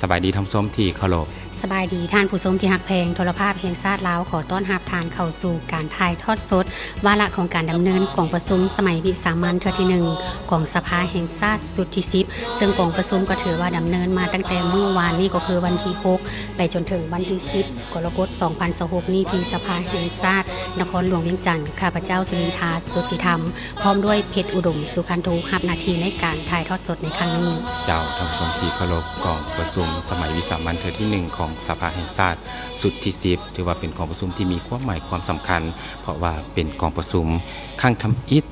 ສະບາຍດີທ່ານຜູ້ຊົມທີ່ເຄົາລົບ. ສະບາຍດີທ່ານຜູ້ຊົມທີ່ຮັກແພງ. ໂທລະພາບແຫ່ງຊາດລາວຂໍຕ້ອນຮັບທ່ານເຂົ້າສູ່ການຖ່າຍທອດສົດວາລະຂອງການດຳເນີນກອງປະຊຸມສະໄໝວິສາມັນເທື່ອທີໜຶ່ງຂອງສະພາແຫ່ງຊາດຊຸດທີສິບ ເຊິ່ງກອງປະຊຸມກໍຖືວ່າດຳເນີນມາຕັ້ງແຕ່ມື້ວານນີ້ ກໍຄືວັນທີຫົກ ໄປຈົນເຖິງວັນທີສິບ ກໍລະກົດ ສອງພັນຊາວຫົກນີ້ ທີ່ສະພາແຫ່ງຊາດນະຄອນຫຼວງວຽງຈັນ. ຂ້າພະເຈົ້າ ສຸລິນທາ ສຸດທິທຳ ພ້ອມດ້ວຍ ເພັດອຸດົມ ສຸຄັນໂທ ຮັບໜ້າທີ່ໃນການຖ່າຍທອດສົດໃນຄັ້ງນີ້. ເຈົ້າ, ທ່ານຜູ້ຊົມທີ່ເຄົາລົບ, ກອງປະຊຸມສະໄໝວິສາມັນເທື່ອທີໜຶ່ງຂອງສະພາແຫ່ງຊາດຊຸດທີສິບ ຖືວ່າເປັນກອງປະຊຸມທີ່ມີຄວາມໝາຍຄວາມສຳຄັນ, ເພາະວ່າເປັນກອງປະຊຸມຄັ້ງທຳອິດ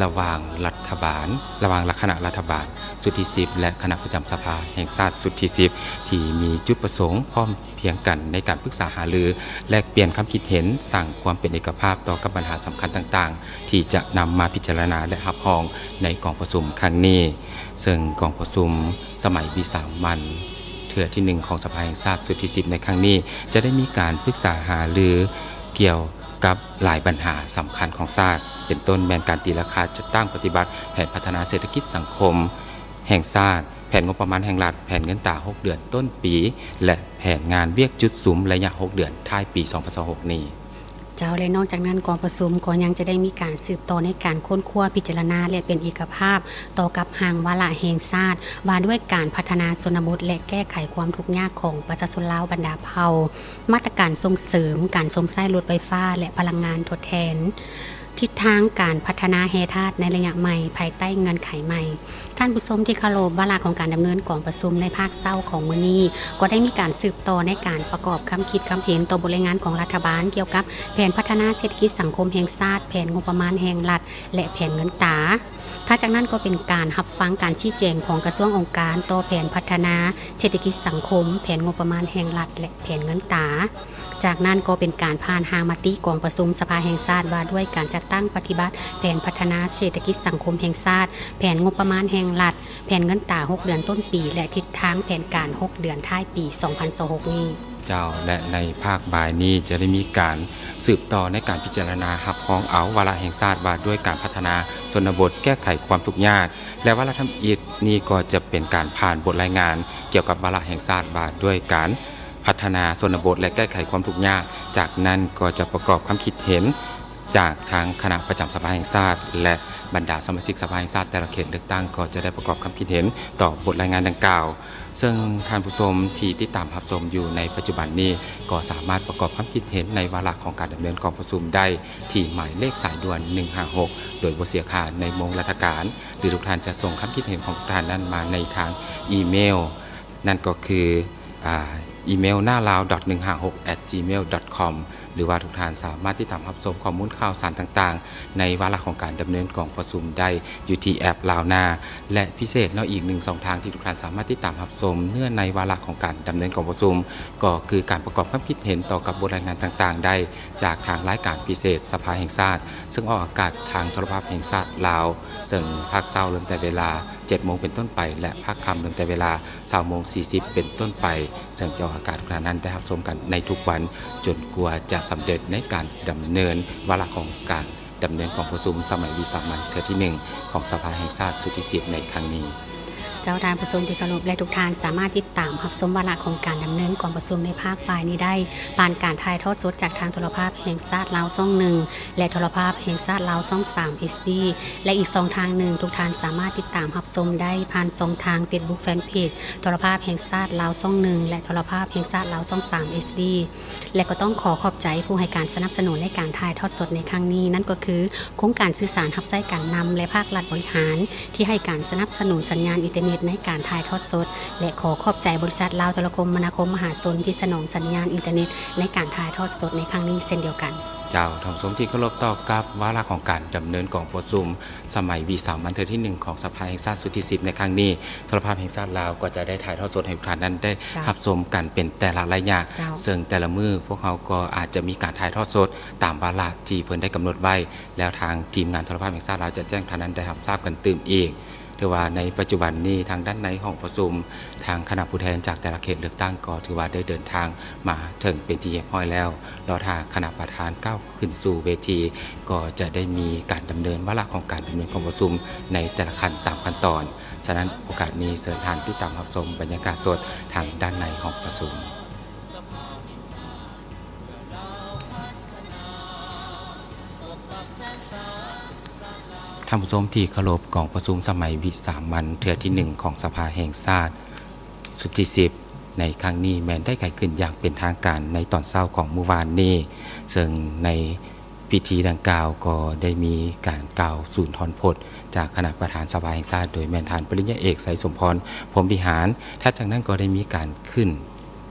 ລະຫວ່າງລັດຖະບານ, ລະຫວ່າງຄະນະລັດຖະບານຊຸດທີສິບ ແລະ ຄະນະປະຈຳສະພາແຫ່ງຊາດຊຸດທີສິບ ທີ່ມີຈຸດປະສົງພ້ອມ ພຽງກັນໃນການປຶກສາຫາລື, ແລກປ່ຽນຄຳຄິດເຫັນ, ສ້າງຄວາມເປັນເອກະພາບຕໍ່ກັບບັນຫາສຳຄັນຕ່າງໆ ທີ່ຈະນຳມາພິຈາລະນາ ແລະ ຮັບຮອງໃນກອງປະຊຸມຄັ້ງນີ້. ເຊິ່ງກອງປະຊຸມສະໄໝວິສາມັນເທື່ອທີໜຶ່ງຂອງສະພາແຫ່ງຊາດຊຸດທີສິບໃນຄັ້ງນີ້ ຈະໄດ້ມີການປຶກສາຫາລືກ່ຽວກັບຫຼາຍບັນຫາສຳຄັນຂອງຊາດ, ເປັນຕົ້ນແມ່ນການຕີລາຄາຈັດຕັ້ງປະຕິບັດແຜນພັດທະນາເສດຖະກິດສັງຄົມແຫ່ງຊາດ, ແຜນງົບປະມານແຫ່ງລັດ, ແຜນເງິນຕາຫົກເດືອນຕົ້ນປີ ແລະ ແຜນງານວຽກຈຸດສຸມໄລຍະຫົກເດືອນທ້າຍປີສອງພັນຊາວຫົກນີ້. ເຈົ້າ ແລະ ນອກຈາກນັ້ນ ກອງປະຊຸມກໍຍັງຈະໄດ້ມີການສືບຕໍ່ໃນການຄົ້ນຄວ້າ, ພິຈາລະນາ ແລະ ເປັນເອກະພາບຕໍ່ກັບຮ່າງວາລະແຫ່ງຊາດ ວ່າດ້ວຍການພັດທະນາຊົນນະບົດ ແລະ ແກ້ໄຂຄວາມທຸກຍາກຂອງປະຊາຊົນລາວບັນດາເຜົ່າ, ມາດຕະການສົ່ງເສີມການຊົມໃຊ້ລົດໄຟຟ້າ ແລະ ພະລັງງານທົດແທນ. ທິດທາງການພັດທະນາແຮ່ທາດໃນໄລຍະໃໝ່ ພາຍໃຕ້ເງື່ອນໄຂໃໝ່. ທ່ານຜູ້ຊົມທີ່ເຄົາລົບ, ວາລະຂອງການດຳເນີນກອງປະຊຸມໃນພາກເຊົ້າຂອງມື້ນີ້ ກໍໄດ້ມີການສືບຕໍ່ໃນການປະກອບຄຳຄິດຄຳເຫັນຕໍ່ບົດລາຍງານຂອງລັດຖະບານ ກ່ຽວກັບແຜນພັດທະນາເສດຖະກິດສັງຄົມແຫ່ງຊາດ, ແຜນງົບປະມານແຫ່ງລັດ ແລະ ແຜນເງິນຕາ. ຖັດຈາກນັ້ນກໍເປັນການຮັບຟັງການຊີ້ແຈງຂອງກະຊວງອົງການຕໍ່ແຜນພັດທະນາເສດຖະກິດສັງຄົມ, ແຜນງົບປະມານແຫ່ງລັດ ແລະ ແຜນເງິນຕາ. ຈາກນັ້ນກໍເປັນການຜ່ານຮ່າງມະຕິກອງປະຊຸມສະພາແຫ່ງຊາດວ່າດ້ວຍການຈັດຕັ້ງປະຕິບັດແຜນພັດທະນາເສດຖະກິດສັງຄົມແຫ່ງຊາດ, ແຜນງົບປະມານແຫ່ງລັດ, ແຜນເງິນຕາຫົກເດືອນຕົ້ນປີ ແລະ ທິດທາງແຜນການຫົກເດືອນທ້າຍປີສອງພັນຊາວຫົກນີ້. ເຈົ້າ ແລະ ໃນພາກບ່າຍນີ້ຈະໄດ້ມີການສືບຕໍ່ໃນການພິຈາລະນາຮັບຮອງເອົາວາລະແຫ່ງຊາດວ່າດ້ວຍການພັດທະນາຊົນນະບົດ ແກ້ໄຂຄວາມທຸກຍາກ ແລະ ວາລະທຳອິດນີ້ກໍຈະເປັນການຜ່ານບົດລາຍງານກ່ຽວກັບວາລະແຫ່ງຊາດວ່າດ້ວຍການ ພັດທະນາຊົນນະບົດ ແລະ ແກ້ໄຂຄວາມທຸກຍາກ. ຈາກນັ້ນກໍຈະປະກອບຄຳຄິດເຫັນຈາກທາງຄະນະປະຈຳສະພາແຫ່ງຊາດ ແລະ ບັນດາສະມາຊິກສະພາແຫ່ງຊາດແຕ່ລະເຂດເລືອກຕັ້ງ ກໍຈະໄດ້ປະກອບຄຳຄິດເຫັນຕໍ່ບົດລາຍງານດັ່ງກ່າວ. ເຊິ່ງທ່ານຜູ້ຊົມທີ່ຕິດຕາມຮັບຊົມຢູ່ໃນປັດຈຸບັນນີ້ ກໍສາມາດປະກອບຄຳຄິດເຫັນໃນວາລະຂອງການດຳເນີນກອງປະຊຸມໄດ້ທີ່ໝາຍເລກສາຍດ່ວນໜຶ່ງຫ້າຫົກ ໂດຍບໍ່ເສຍຄ່າໃນໂມງລັດຖະການ ຫຼື ທຸກທ່ານຈະສົ່ງຄຳຄິດເຫັນຂອງທຸກທ່ານນັ້ນມາໃນທາງອີເມວ ນັ້ນກໍຄື ອາ ອີເມວ ນາລາວ ໜຶ່ງຫ້າຫົກ ແອັດ ຈີເມວ ດອດຄອມ ຫຼືວ່າທຸກທ່ານສາມາດຕິດຕາມຮັບຊົມຂໍ້ມູນຂ່າວສານຕ່າງໆ ໃນວາລະຂອງການດຳເນີນກອງປະຊຸມໄດ້ຢູ່ທີ່ແອັບລາວນາ ແລະ ພິເສດເນາະ ອີກໜຶ່ງຊ່ອງທາງທີ່ທຸກທ່ານສາມາດຕິດຕາມຮັບຊົມເນື້ອໃນວາລະຂອງການດຳເນີນກອງປະຊຸມ ກໍຄືການປະກອບຄຳຄິດເຫັນຕໍ່ກັບບົດລາຍງານຕ່າງໆໄດ້ຈາກທາງລາຍການພິເສດສະພາແຫ່ງຊາດ ເຊິ່ງອອກອາກາດທາງໂທລະພາບແຫ່ງຊາດລາວ ເຊິ່ງພາກເຊົ້າເລີ່ມແຕ່ເວລາເຈັດໂມງເປັນຕົ້ນໄປ ແລະ ພາກຄ່ຳເລີ່ມແຕ່ເວລາ ຊາວໂມງສີ່ສິບເປັນຕົ້ນໄປ ເຊິ່ງຈະອອກອາກາດໃຫ້ທຸກທ່ານນັ້ນໄດ້ຮັບຊົມກັນໃນທຸກວັນ ຈົນກວ່າຈະສຳເລັດໃນການດຳເນີນວາລະຂອງການດຳເນີນກອງປະຊຸມສະໄໝວິສາມັນເທື່ອທີໜຶ່ງຂອງສະພາແຫ່ງຊາດຊຸດທີສິບໃນຄັ້ງນີ້. ເຈົ້າ, ທ່ານຜູ້ຊົມທີ່ເຄົາລົບ ແລະ ທຸກທ່ານສາມາດຕິດຕາມຮັບຊົມວາລະຂອງການດຳເນີນກອງປະຊຸມໃນພາກບ່າຍນີ້ໄດ້ ຜ່ານການຖ່າຍທອດສົດຈາກທາງໂທລະພາບແຫ່ງຊາດລາວຊ່ອງໜຶ່ງ ແລະ ໂທລະພາບແຫ່ງຊາດລາວຊ່ອງສາມ ເອັດ ດີ ແລະ ອີກຊ່ອງທາງໜຶ່ງ ທຸກທ່ານສາມາດຕິດຕາມຮັບຊົມໄດ້ຜ່ານຊ່ອງທາງເຟສບຸກແຟນເພຈ ໂທລະພາບແຫ່ງຊາດລາວຊ່ອງໜຶ່ງ ແລະ ໂທລະພາບແຫ່ງຊາດລາວຊ່ອງສາມ ເອັດ ດີ ແລະ ກໍຕ້ອງຂໍຂອບໃຈຜູ້ໃຫ້ການສະໜັບສະໜູນໃນການຖ່າຍທອດສົດໃນຄັ້ງນີ້ ນັ້ນກໍຄື ໂຄງການສື່ສານຮັບໃຊ້ການນຳ ແລະ ພາກລັດບໍລິຫານ ທີ່ໃຫ້ການສະໜັບສະໜູນສັນຍານອິນເຕີເນັດໃນການຖ່າຍທອດສົດ ແລະ ຂໍຂອບໃຈບໍລິສັດລາວໂທລະຄົມມະນາຄົມມະຫາຊົນທີ່ສະໜອງສັນຍານອິນເຕີເນັດໃນການຖ່າຍທອດສົດໃນຄັ້ງນີ້ເຊັ່ນດຽວກັນ. ເຈົ້າ, ທ່ານຜູ້ຊົມທີ່ເຄົາລົບ, ຕໍ່ກັບວາລະຂອງການດຳເນີນກອງປະຊຸມ ສະໄໝວິສາມັນເທື່ອທີໜຶ່ງຂອງສະພາແຫ່ງຊາດຊຸດທີສິບໃນຄັ້ງນີ້ ໂທລະພາບແຫ່ງຊາດລາວກໍຈະໄດ້ຖ່າຍທອດສົດໃຫ້ທຸກທ່ານນັ້ນໄດ້ ເຈົ້າ ຮັບຊົມກັນເປັນແຕ່ລະໄລຍະ ເຈົ້າ ເຊິ່ງແຕ່ລະມື້ພວກເຮົາກໍອາດຈະມີການຖ່າຍທອດສົດຕາມວາລະທີ່ເພິ່ນໄດ້ກຳນົດໄວ້ ແລ້ວທາງທີມງານໂທລະພາບແຫ່ງຊາດລາວຈະແຈ້ງທ່ານນັ້ນໄດ້ຮັບຊາບກັນຕື່ມອີກ. ຖືວ່າໃນປັດຈຸບັນນີ້ ທາງດ້ານໃນຫ້ອງປະຊຸມ ທາງຄະນະຜູ້ແທນຈາກແຕ່ລະເຂດເລືອກຕັ້ງກໍຖືວ່າໄດ້ເດີນທາງມາເຖິງເປັນທີ່ຮຽບຮ້ອຍແລ້ວ. ລໍຖ້າຄະນະປະທານກ້າວ ຂຶ້ນສູ່ເວທີ ກໍຈະໄດ້ມີການດຳເນີນວາລະຂອງການດຳເນີນກອງປະຊຸມໃນແຕ່ລະຂັ້ນຕາມຂັ້ນຕອນ. ສະນັ້ນ ໂອກາດນີ້ເຊີນທ່ານຕິດຕາມຮັບຊົມບັນຍາກາດສົດທາງດ້ານໃນຫ້ອງປະຊຸມ. ທ່ານຜູ້ຊົມທີ່ເຄົາລົບ, ກອງປະຊຸມສະໄໝວິສາມັນເທື່ອທີໜຶ່ງຂອງສະພາແຫ່ງຊາດຊຸດທີສິບ ໃນຄັ້ງນີ້ແມ່ນໄດ້ໄຂຂຶ້ນຢ່າງເປັນທາງການໃນຕອນເຊົ້າຂອງມື້ວານນີ້, ເຊິ່ງໃນ ພິທີດັ່ງກ່າວກໍໄດ້ມີການກ່າວສູນທອນພົດຈາກຄະນະປະທານສະພາແຫ່ງຊາດ ໂດຍແມ່ນທ່ານປະລິນຍາເອກ ໄຊສົມພອນ ພົມວິຫານ. ຖັດຈາກນັ້ນກໍໄດ້ມີການຂຶ້ນ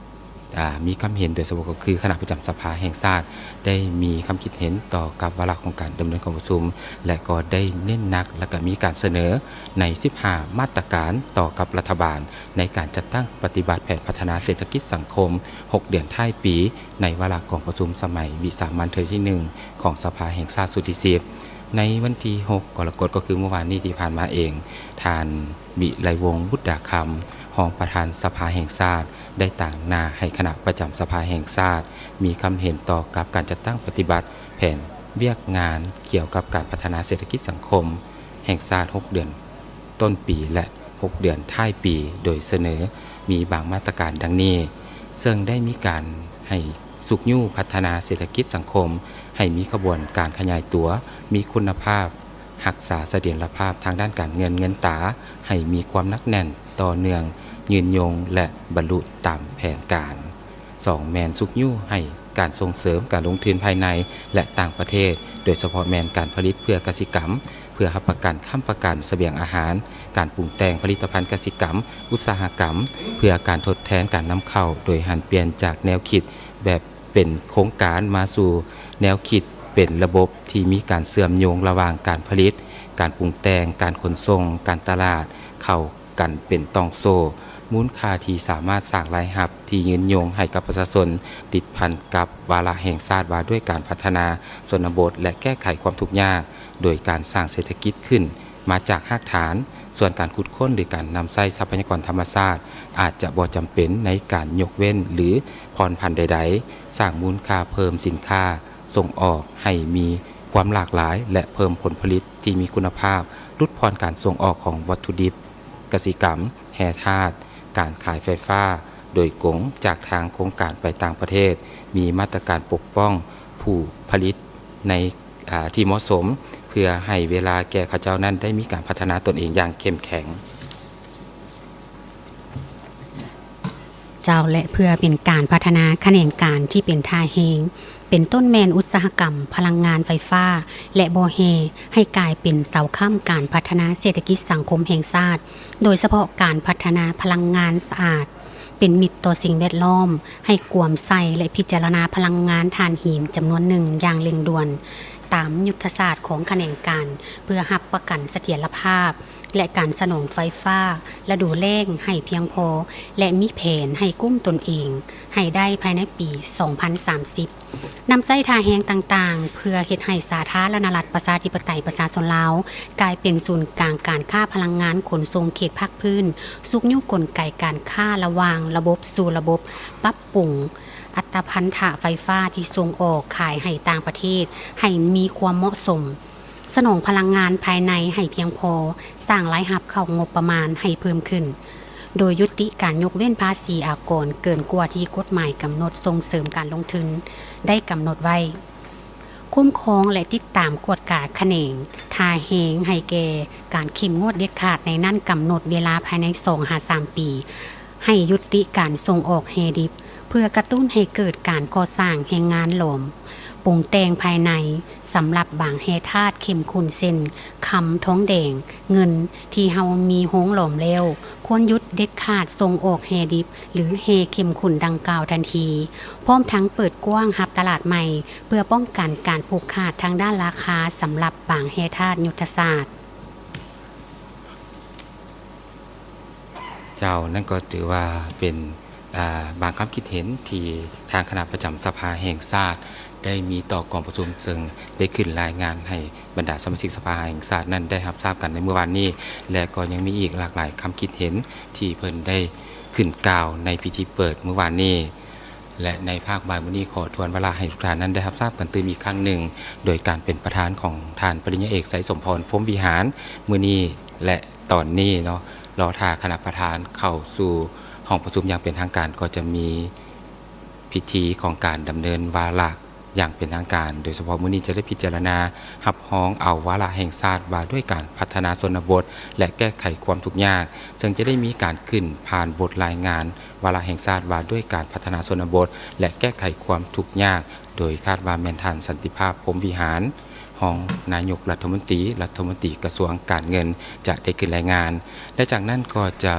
ອາ ມີຄຳເຫັນ ໂດຍສະເພາະກໍຄືຄະນະປະຈຳສະພາແຫ່ງຊາດ ໄດ້ມີຄຳຄິດເຫັນຕໍ່ກັບວາລະຂອງການດຳເນີນກອງປະຊຸມ ແລະ ກໍໄດ້ເນັ້ນໜັກ ແລະ ກໍມີການສະເໜີໃນສິບຫ້າມາດຕະການຕໍ່ກັບລັດຖະບານ ໃນການຈັດຕັ້ງປະຕິບັດແຜນພັດທະນາເສດຖະກິດສັງຄົມຫົກເດືອນທ້າຍປີ ໃນວາລະກອງປະຊຸມສະໄໝວິສາມັນເທື່ອທີໜຶ່ງຂອງສະພາແຫ່ງຊາດຊຸດທີສິບ ໃນວັນທີຫົກກໍລະກົດ ກໍຄືມື້ວານນີ້ທີ່ຜ່ານມາເອງ, ທ່ານ ວິໄລວົງ ບຸດດາຄຳ ຮອງປະທານສະພາແຫ່ງຊາດ ໄດ້ຕາງໜ້າໃຫ້ຄະນະປະຈຳສະພາແຫ່ງຊາດ ມີຄຳເຫັນຕໍ່ກັບການຈັດຕັ້ງປະຕິບັດແຜນວຽກງານກ່ຽວກັບການພັດທະນາເສດຖະກິດສັງຄົມແຫ່ງຊາດຫົກເດືອນ ຕົ້ນປີ ແລະ ຫົກເດືອນທ້າຍປີ ໂດຍສະເໜີມີບາງມາດຕະການດັ່ງນີ້, ເຊິ່ງໄດ້ມີການໃຫ້ຊຸກຍູ້ພັດທະນາເສດຖະກິດສັງຄົມໃຫ້ມີຂະບວນການຂະຫຍາຍຕົວ, ມີຄຸນນະພາບ, ຮັກສາສະຖຽນລະພາບທາງດ້ານການເງິນເງິນຕາໃຫ້ມີຄວາມໜັກແໜ້ນ, ຕໍ່ເນື່ອງ, ຍືນຍົງ ແລະ ບັນລຸຕາມແຜນການ. ສອງ ແມ່ນຊຸກຍູ້ໃຫ້ການສົ່ງເສີມການລົງທຶນພາຍໃນ ແລະ ຕ່າງປະເທດ, ໂດຍສະເພາະແມ່ນການຜະລິດເພື່ອກະສິກຳ, ເພື່ອຮັບປະກັນ, ຄ້ຳປະກັນສະບຽງອາຫານ, ການປຸງແຕ່ງຜະລິດຕະພັນກະສິກຳ, ອຸດສາຫະກຳ, ເພື່ອການທົດແທນການນຳເຂົ້າ, ໂດຍຫັນປ່ຽນຈາກແນວຄິດແບບເປັນໂຄງການມາສູ່ແນວຄິດເປັນລະບົບທີ່ມີການເຊື່ອມໂຍງລະຫວ່າງການຜະລິດ, ການປຸງແຕ່ງ, ການຂົນສົ່ງ, ການຕະຫຼາດ, ເຂົ້າ ກັນເປັນຕ່ອງໂສ້, ມູນຄ່າທີ່ສາມາດສ້າງລາຍຮັບທີ່ຍືນຍົງໃຫ້ກັບປະຊາຊົນ, ຕິດພັນກັບວາລະແຫ່ງຊາດວ່າດ້ວຍການພັດທະນາຊົນນະບົດ ແລະ ແກ້ໄຂຄວາມທຸກຍາກ ໂດຍການສ້າງເສດຖະກິດຂຶ້ນມາຈາກຮາກຖານ, ສ່ວນການຂຸດຄົ້ນ ຫຼື ການນຳໃຊ້ຊັບພະຍາກອນທຳມະຊາດ ອາດຈະບໍ່ຈຳເປັນໃນການຍົກເວັ້ນ ຫຼື ຜ່ອນຜັນໃດໆ, ສ້າງມູນຄ່າເພີ່ມສິນຄ້າສົ່ງອອກໃຫ້ມີຄວາມຫຼາກຫຼາຍ ແລະ ເພີ່ມຜົນຜະລິດທີ່ມີຄຸນນະພາບ, ຫຼຸດຜ່ອນການສົ່ງອອກຂອງວັດຖຸດິບ ກະສິກຳ, ແຮ່ທາດ, ການຂາຍໄຟຟ້າໂດຍກົງຈາກທາງໂຄງການໄປຕ່າງປະເທດ, ມີມາດຕະການປົກປ້ອງຜູ້ຜະລິດໃນ ອາ ທີ່ເໝາະສົມ, ເພື່ອໃຫ້ເວລາແກ່ເຂົາເຈົ້ານັ້ນໄດ້ມີການພັດທະນາຕົນເອງຢ່າງເຂັ້ມແຂງ. ເຈົ້າ ແລະ ເພື່ອເປັນການພັດທະນາຂະແໜງການທີ່ເປັນທ່າແຮງ, ເປັນຕົ້ນແມ່ນອຸດສາຫະກຳພະລັງງານໄຟຟ້າ ແລະ ບໍ່ແຮ່ ໃຫ້ກາຍເປັນເສົາຄ້ຳການພັດທະນາເສດຖະກິດສັງຄົມແຫ່ງຊາດ, ໂດຍສະເພາະການພັດທະນາພະລັງງານສະອາດ, ເປັນມິດຕໍ່ສິ່ງແວດລ້ອມ, ໃຫ້ກວມໃສ່ ແລະ ພິຈາລະນາພະລັງງານຖ່ານຫີນຈຳນວນໜຶ່ງຢ່າງເລັ່ງດ່ວນ, ຕາມຍຸດທະສາດຂອງຂະແໜງການ ເພື່ອຮັບປະກັນສະຖຽນລະພາບ ແລະ ການສະໜອງໄຟຟ້າລະດູແລ້ງໃຫ້ພຽງພໍ ແລະ ມີແຜນໃຫ້ກຸ້ມຕົນເອງໃຫ້ໄດ້ພາຍໃນປີສອງພັນສາມສິບ, ນຳໃຊ້ທ່າແຮງຕ່າງໆ ເພື່ອເຮັດໃຫ້ສາທາລະນະລັດ ປະຊາທິປະໄຕ ປະຊາຊົນລາວ ກາຍເປັນສູນກາງການຄ້າພະລັງງານຂົນສົ່ງເຂດພາກພື້ນ, ຊຸກຍູ້ກົນໄກການຄ້າລະຫວ່າງລະບົບສູ່ລະບົບ, ປັບປຸງອັດຕາພັນທະໄຟຟ້າທີ່ສົ່ງອອກຂາຍໃຫ້ຕ່າງປະເທດໃຫ້ມີຄວາມເໝາະສົມ. ສະໜອງພະລັງງານພາຍໃນໃຫ້ພຽງພໍ, ສ້າງລາຍຮັບເຂົ້າງົບປະມານໃຫ້ເພີ່ມຂຶ້ນ, ໂດຍຍຸຕິການຍົກເວັ້ນພາສີອາກອນເກີນກວ່າທີ່ກົດໝາຍກຳນົດສົ່ງເສີມການລົງທຶນໄດ້ກຳນົດໄວ້, ຄຸ້ມຄອງ ແລະ ຕິດຕາມກວດກາຂະແໜງທ່າແຮງໃຫ້ແກ່ການເຂັ້ມງວດເດັດຂາດໃນນັ້ນ, ກຳນົດເວລາພາຍໃນສອງຫາສາມປີ ໃຫ້ຍຸຕິການສົ່ງອອກແຮ່ດິບ ເພື່ອກະຕຸ້ນໃຫ້ເກີດການກໍ່ສ້າງແຮງງານຫຼອມ ປຸງແຕ່ງພາຍໃນ ສຳລັບບາງແຮ່ທາດເຂັ້ມຂຸ້ນເຊັ່ນ ຄຳ, ທອງແດງ, ເງິນ ທີ່ເຮົາມີໂຮງຫຼອມແລ້ວ, ຄວນຢຸດເດັດຂາດສົ່ງອອກແຮ່ດິບ ຫຼື ແຮ່ເຂັ້ມຂຸ້ນດັ່ງກ່າວທັນທີ, ພ້ອມທັງເປີດກວ້າງຮັບຕະຫຼາດໃໝ່ ເພື່ອປ້ອງກັນການຜູກຂາດທາງດ້ານລາຄາສຳລັບບາງແຮ່ທາດຍຸດທະສາດ. ເຈົ້າ, ນັ້ນກໍຖືວ່າເປັນ ອາ ບາງຄຳຄິດເຫັນທີ່ທາງຄະນະປະຈຳສະພາແຫ່ງຊາດໄດ້ມີຕໍ່ກອງປະຊຸມ, ເຊິ່ງໄດ້ຂຶ້ນລາຍງານໃຫ້ບັນດາສະມາຊິກສະພາແຫ່ງຊາດນັ້ນໄດ້ຮັບຊາບກັນໃນມື້ວານນີ້, ແລະ ກໍຍັງມີອີກຫຼາກຫຼາຍຄຳຄິດເຫັນທີ່ເພິ່ນໄດ້ຂຶ້ນກ່າວໃນພິທີເປີດມື້ວານນີ້. ແລະ ໃນພາກບ່າຍມື້ນີ້ ຂໍທວນວາລະໃຫ້ທຸກທ່ານນັ້ນໄດ້ຮັບຊາບກັນຕື່ມອີກຄັ້ງໜຶ່ງ, ໂດຍການເປັນປະທານຂອງທ່ານປະລິນຍາເອກ ໄຊສົມພອນ ພົມວິຫານ, ມື້ນີ້ ແລະ ຕອນນີ້ເນາະ, ລໍຖ້າຄະນະປະທານເຂົ້າສູ່ຫ້ອງປະຊຸມຢ່າງເປັນທາງການ ກໍຈະມີພິທີຂອງການດຳເນີນວາລະຢ່າງເປັນທາງການ. ໂດຍສະເພາະມື້ນີ້ຈະໄດ້ພິຈາລະນາຮັບຮອງເອົາວາລະແຫ່ງຊາດວ່າດ້ວຍການພັດທະນາຊົນນະບົດ ແລະ ແກ້ໄຂຄວາມທຸກຍາກ, ເຊິ່ງຈະໄດ້ມີການຂຶ້ນຜ່ານບົດລາຍງານວາລະແຫ່ງຊາດວ່າດ້ວຍການພັດທະນາຊົນນະບົດ ແລະ ແກ້ໄຂຄວາມທຸກຍາກ, ໂດຍຄາດວ່າແມ່ນທ່ານ ສັນຕິພາບ ພົມວິຫານ ຮອງນາຍົກລັດຖະມົນຕີ, ລັດຖະມົນຕີກະຊວງການເງິນ ຈະໄດ້ຂຶ້ນລາຍງານ ແລະ ຈາກນັ້ນກໍຈະ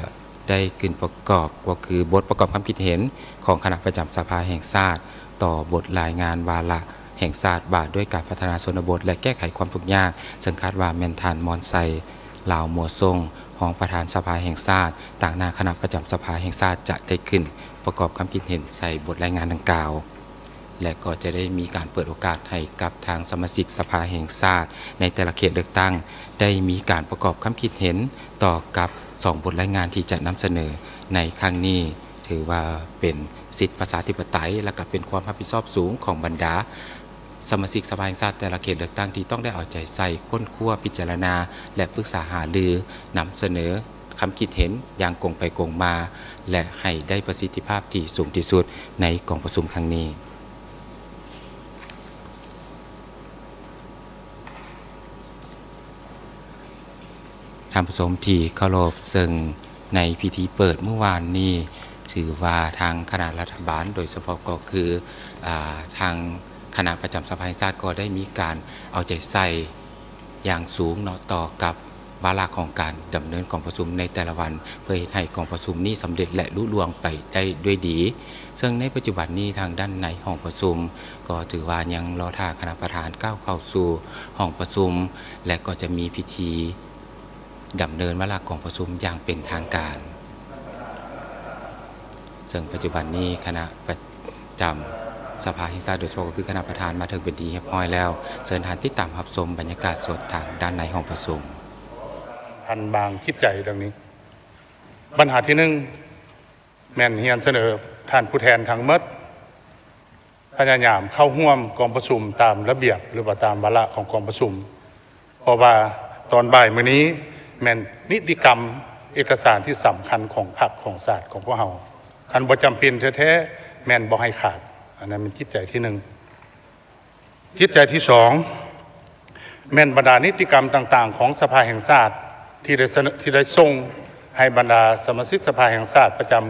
ໄດ້ຂຶ້ນປະກອບ ກໍຄືບົດປະກອບຄຳຄິດເຫັນຂອງຄະນະປະຈຳສະພາແຫ່ງຊາດ ຕໍ່ບົດລາຍງານວາລະແຫ່ງຊາດວ່າດ້ວຍການພັດທະນາຊົນນະບົດ ແລະ ແກ້ໄຂຄວາມທຸກຍາກ, ເຊິ່ງຄາດວ່າແມ່ນທ່ານ ມອນໄຊ ລາວມົວຊົງ ຮອງປະທານສະພາແຫ່ງຊາດ ຕາງໜ້າຄະນະປະຈຳສະພາແຫ່ງຊາດ ຈະໄດ້ຂຶ້ນປະກອບຄຳຄິດເຫັນໃສ່ບົດລາຍງານດັ່ງກ່າວ. ແລະ ກໍຈະໄດ້ມີການເປີດໂອກາດໃຫ້ກັບທາງສະມາຊິກສະພາແຫ່ງຊາດໃນແຕ່ລະເຂດເລືອກຕັ້ງ ໄດ້ມີການປະກອບຄຳຄິດເຫັນຕໍ່ກັບສອງບົດລາຍງານທີ່ຈະນຳສະເໜີໃນຄັ້ງນີ້. ຖືວ່າເປັນສິດປະຊາທິປະໄຕ ແລະ ກໍເປັນຄວາມຮັບຜິດຊອບສູງຂອງບັນດາສະມາຊິກສະພາແຫ່ງຊາດແຕ່ລະເຂດເລືອກຕັ້ງ ທີ່ຕ້ອງໄດ້ເອົາໃຈໃສ່, ຄົ້ນຄວ້າ, ພິຈາລະນາ ແລະ ປຶກສາຫາລື, ນຳສະເໜີຄຳຄິດເຫັນຢ່າງກົງໄປກົງມາ ແລະ ໃຫ້ໄດ້ປະສິດທິພາບທີ່ສູງທີ່ສຸດໃນກອງປະຊຸມຄັ້ງນີ້. ທ່ານຜູ້ຊົມທີ່ເຄົາລົບ, ເຊິ່ງໃນພິທີເປີດມື້ວານນີ້ ຖືວ່າທາງຄະນະລັດຖະບານ ໂດຍສະເພາະກໍຄື ອາ ທາງຄະນະປະຈຳສະພາແຫ່ງຊາດ ກໍໄດ້ມີການເອົາໃຈໃສ່ຢ່າງສູງເນາະ ຕໍ່ກັບວາລະຂອງການດຳເນີນກອງປະຊຸມໃນແຕ່ລະວັນ ເພື່ອເຮັດໃຫ້ກອງປະຊຸມນີ້ສຳເລັດ ແລະ ລຸລ່ວງໄປໄດ້ດ້ວຍດີ. ເຊິ່ງໃນປັດຈຸບັນນີ້ ທາງດ້ານໃນຫ້ອງປະຊຸມ ກໍຖືວ່າຍັງລໍຖ້າຄະນະປະທານກ້າວເຂົ້າສູ່ຫ້ອງປະຊຸມ ແລະ ກໍຈະມີພິທີດຳເນີນວາລະກອງປະຊຸມຢ່າງເປັນທາງການ. ເຊິ່ງປັດຈຸບັນນີ້ຄະນະປະຈຳສະພາແຫ່ງຊາດ ໂດຍສະເພາະກໍຄືຄະນະປະທານມາເຖິງເປັນທີ່ຮຽບຮ້ອຍແລ້ວ. ເຊີນທ່ານຕິດຕາມຮັບຊົມບັນຍາກາດສົດທາງດ້ານໃນຫ້ອງປະຊຸມ. ທ່ານບາງຄິດໃຈດັ່ງນີ້. ບັນຫາທີໜຶ່ງ ແມ່ນຮຽນສະເໜີທ່ານຜູ້ແທນທັງໝົດ ພະຍາຍາມເຂົ້າຮ່ວມກອງປະຊຸມຕາມລະບຽບ ຫຼືວ່າຕາມວາລະຂອງກອງປະຊຸມ, ເພາະວ່າຕອນບ່າຍມື້ນີ້ແມ່ນນິຕິກຳເອກະສານທີ່ສຳຄັນຂອງພັກຂອງຊາດຂອງພວກເຮົາ. ຄັນບໍ່ຈຳເປັນແທ້ໆ ແມ່ນບໍ່ໃຫ້ຂາດ. ອັນນັ້ນແມ່ນຈິດໃຈທີໜຶ່ງ. ຈິດໃຈທີສອງ ແມ່ນບັນດານິຕິກຳຕ່າງໆຂອງສະພາແຫ່ງຊາດ ທີ່ໄດ້ສະເໜີ ທີ່ໄດ້ສົ່ງໃຫ້ບັນດາສະມາຊິກສະພາແຫ່ງຊາດປະຈຳ